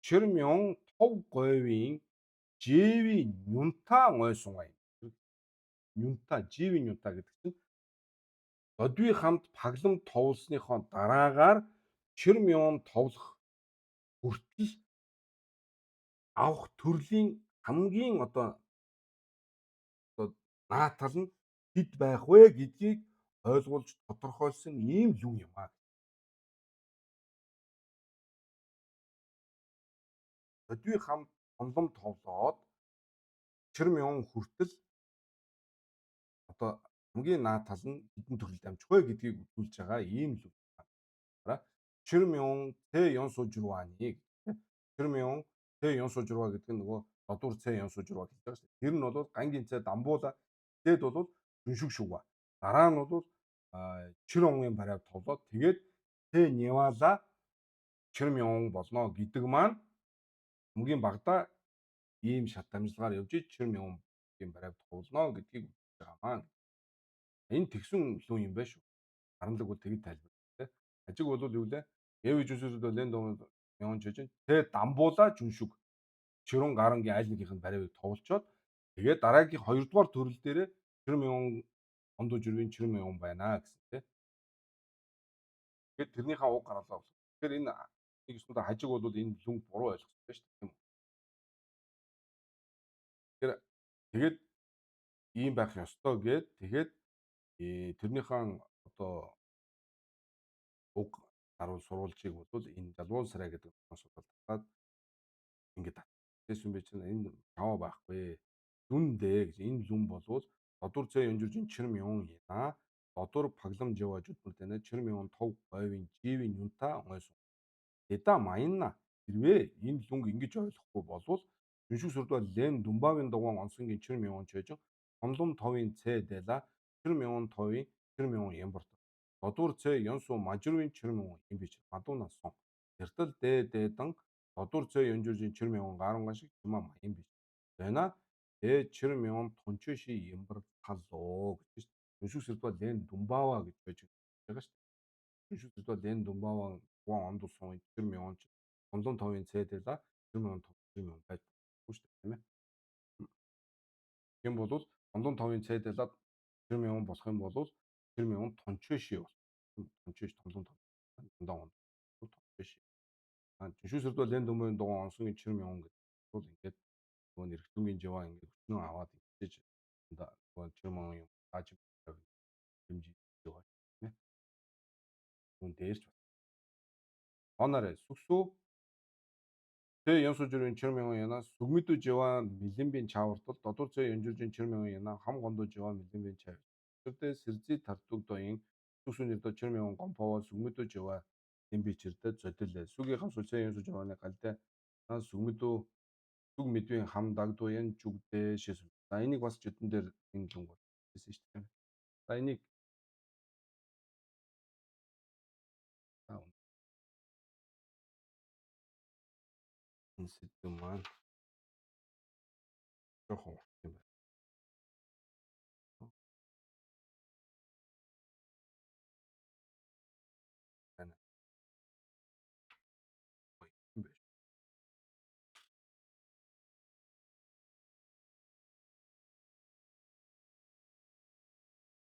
чирмион тов говийн жэви нюнта гойсон юм. Нюнта, живи нюнта гэдэг чинь додви хамт паглам товлсныхоо дараагаар чирмион товлох хүртэл авах төрлийн хамгийн одоо наатал нь хэд байх вэ гэдгийг ойлгуулж тодорхойлсон ийм юм юм аа. Додви хамт онлом товлоод чирмион хүртэл одоо хамгийн наад тал нь хэдэн төрөл дамжих вэ гэдгийг үзүүлж байгаа ийм л үг. Чирмион цэ ён суужирваны гэдэг. Чирмион цэ ён суужирва гэдэг нь нөгөө додуур цэ ён суужирва гэж байгаа шүү дээ. Тэр нь бол гангийн цэ дамбуула тэгэд бол дүншүг шүга. Дараа нь бол чир онгийн барайв товлоод тэгээд цэ нявала чирмион болно гэдэг маань хамгийн багадаа ийм шат дамжлагаар явж чирмион барайв товлно гэдгийг үзүүлж байгаа маань. Энэ тэгсэн лүү юм байна шүү. Харанлаг бол тэгэд тайлбар тий. Ажиг бол юу лээ? Эви жүсүүсэд бол энэ дуу явж жижиг. Тэ дамбуула жүншүг. Чирүн гарангийн аль нэгийнх нь барайвыг товлчоод тэгээд дараагийн хоёрдугаар төрөл дээрээ чирмион ондуу жирвийн чирмион байна гэсэн тий. Тэгээд тэрнийхээ уг гарлаа. Тэгэхээр энэ Нэг ёсондоо хажиг бол энэ лүнг буруу ойлгосон байна шүү дээ, тийм үү? Тэгэхээр тэгээд ийм байх ёстой гээд тэгээд тэрнийхэн одоо уг даруул сурвалжийг бол энэ жалбуун сарай гэдэг асуудал татаад ингээд татсан юм би чинь энэ чаваа байхгүй. Дүн дээ гэж энэ лүн болвол додур зэ янжуржин чирм юун яна додур паглам жава жудмар дэнэ чирм юун тов говийн живийн юнта онгойсон. Дэда маянна хэрвээ энэ лүнг ингэж ойлгохгүй болвол жүншиг сүрдва лен дүмбавын дугуун онсонгийн чирм юун чойжин хонлом товын цэ дэла чирм юун товын чирм юун ямбарт. Додур цэ янсу мажирвын чирм юун юм бич мадуна сон. Тэртэл дэ дэдан додур цэ янжуржин чирм юун гарунган шиг чима маян бич. Байна дэ чирм юун тончоши ямбар талоо гэж шүү. Жүншиг сүрдва лен дүмбава гэж байж байгаа шүү. Жүншиг сүрдва лен дүмбава дугуун ондулсан чирм юун хонлом товын цэ дэла чирм юун тов чирм юун байж шүү дээ, тийм ээ. Тийм бол хонлом товын цэ дэла чирм юун болох юм бол чирм юун тончоши бол тончош томлон тов дандаа он тончоши. А жүншиг сүрдва лен дүмбавын дугуун онсонгийн чирм юун гэдэг бол ингээд нөгөө нэрхтүнгийн жаваа ингээд өчнөө аваад ингэж нөгөө чирм юун юм дааж хэмжиж байгаа тийм ээ. Хүн дээрч онорэ сүксүү Тэ янсужрын чирмэн яна сүгмэдүү жива милэмбийн чавартал додор цэ янжуржин чирмэн яна хам гондо жива милэмбийн чав. Тэрдэ сэрзи тартуг доин сүксүнэрдо чирмэн гомпова сүгмэдүү жива лэмби чирдэ зодилэ. Сүгийн хам сүлцээ янсу живаны галдэ сүгмэдүү сүг мэдвийн хам дагдуу ян жүгдэ шээс. За энийг бас жидэн дээр энэ лүнг бол хэлсэн шүү дээ. За энийг энэ сэдв маань жоохон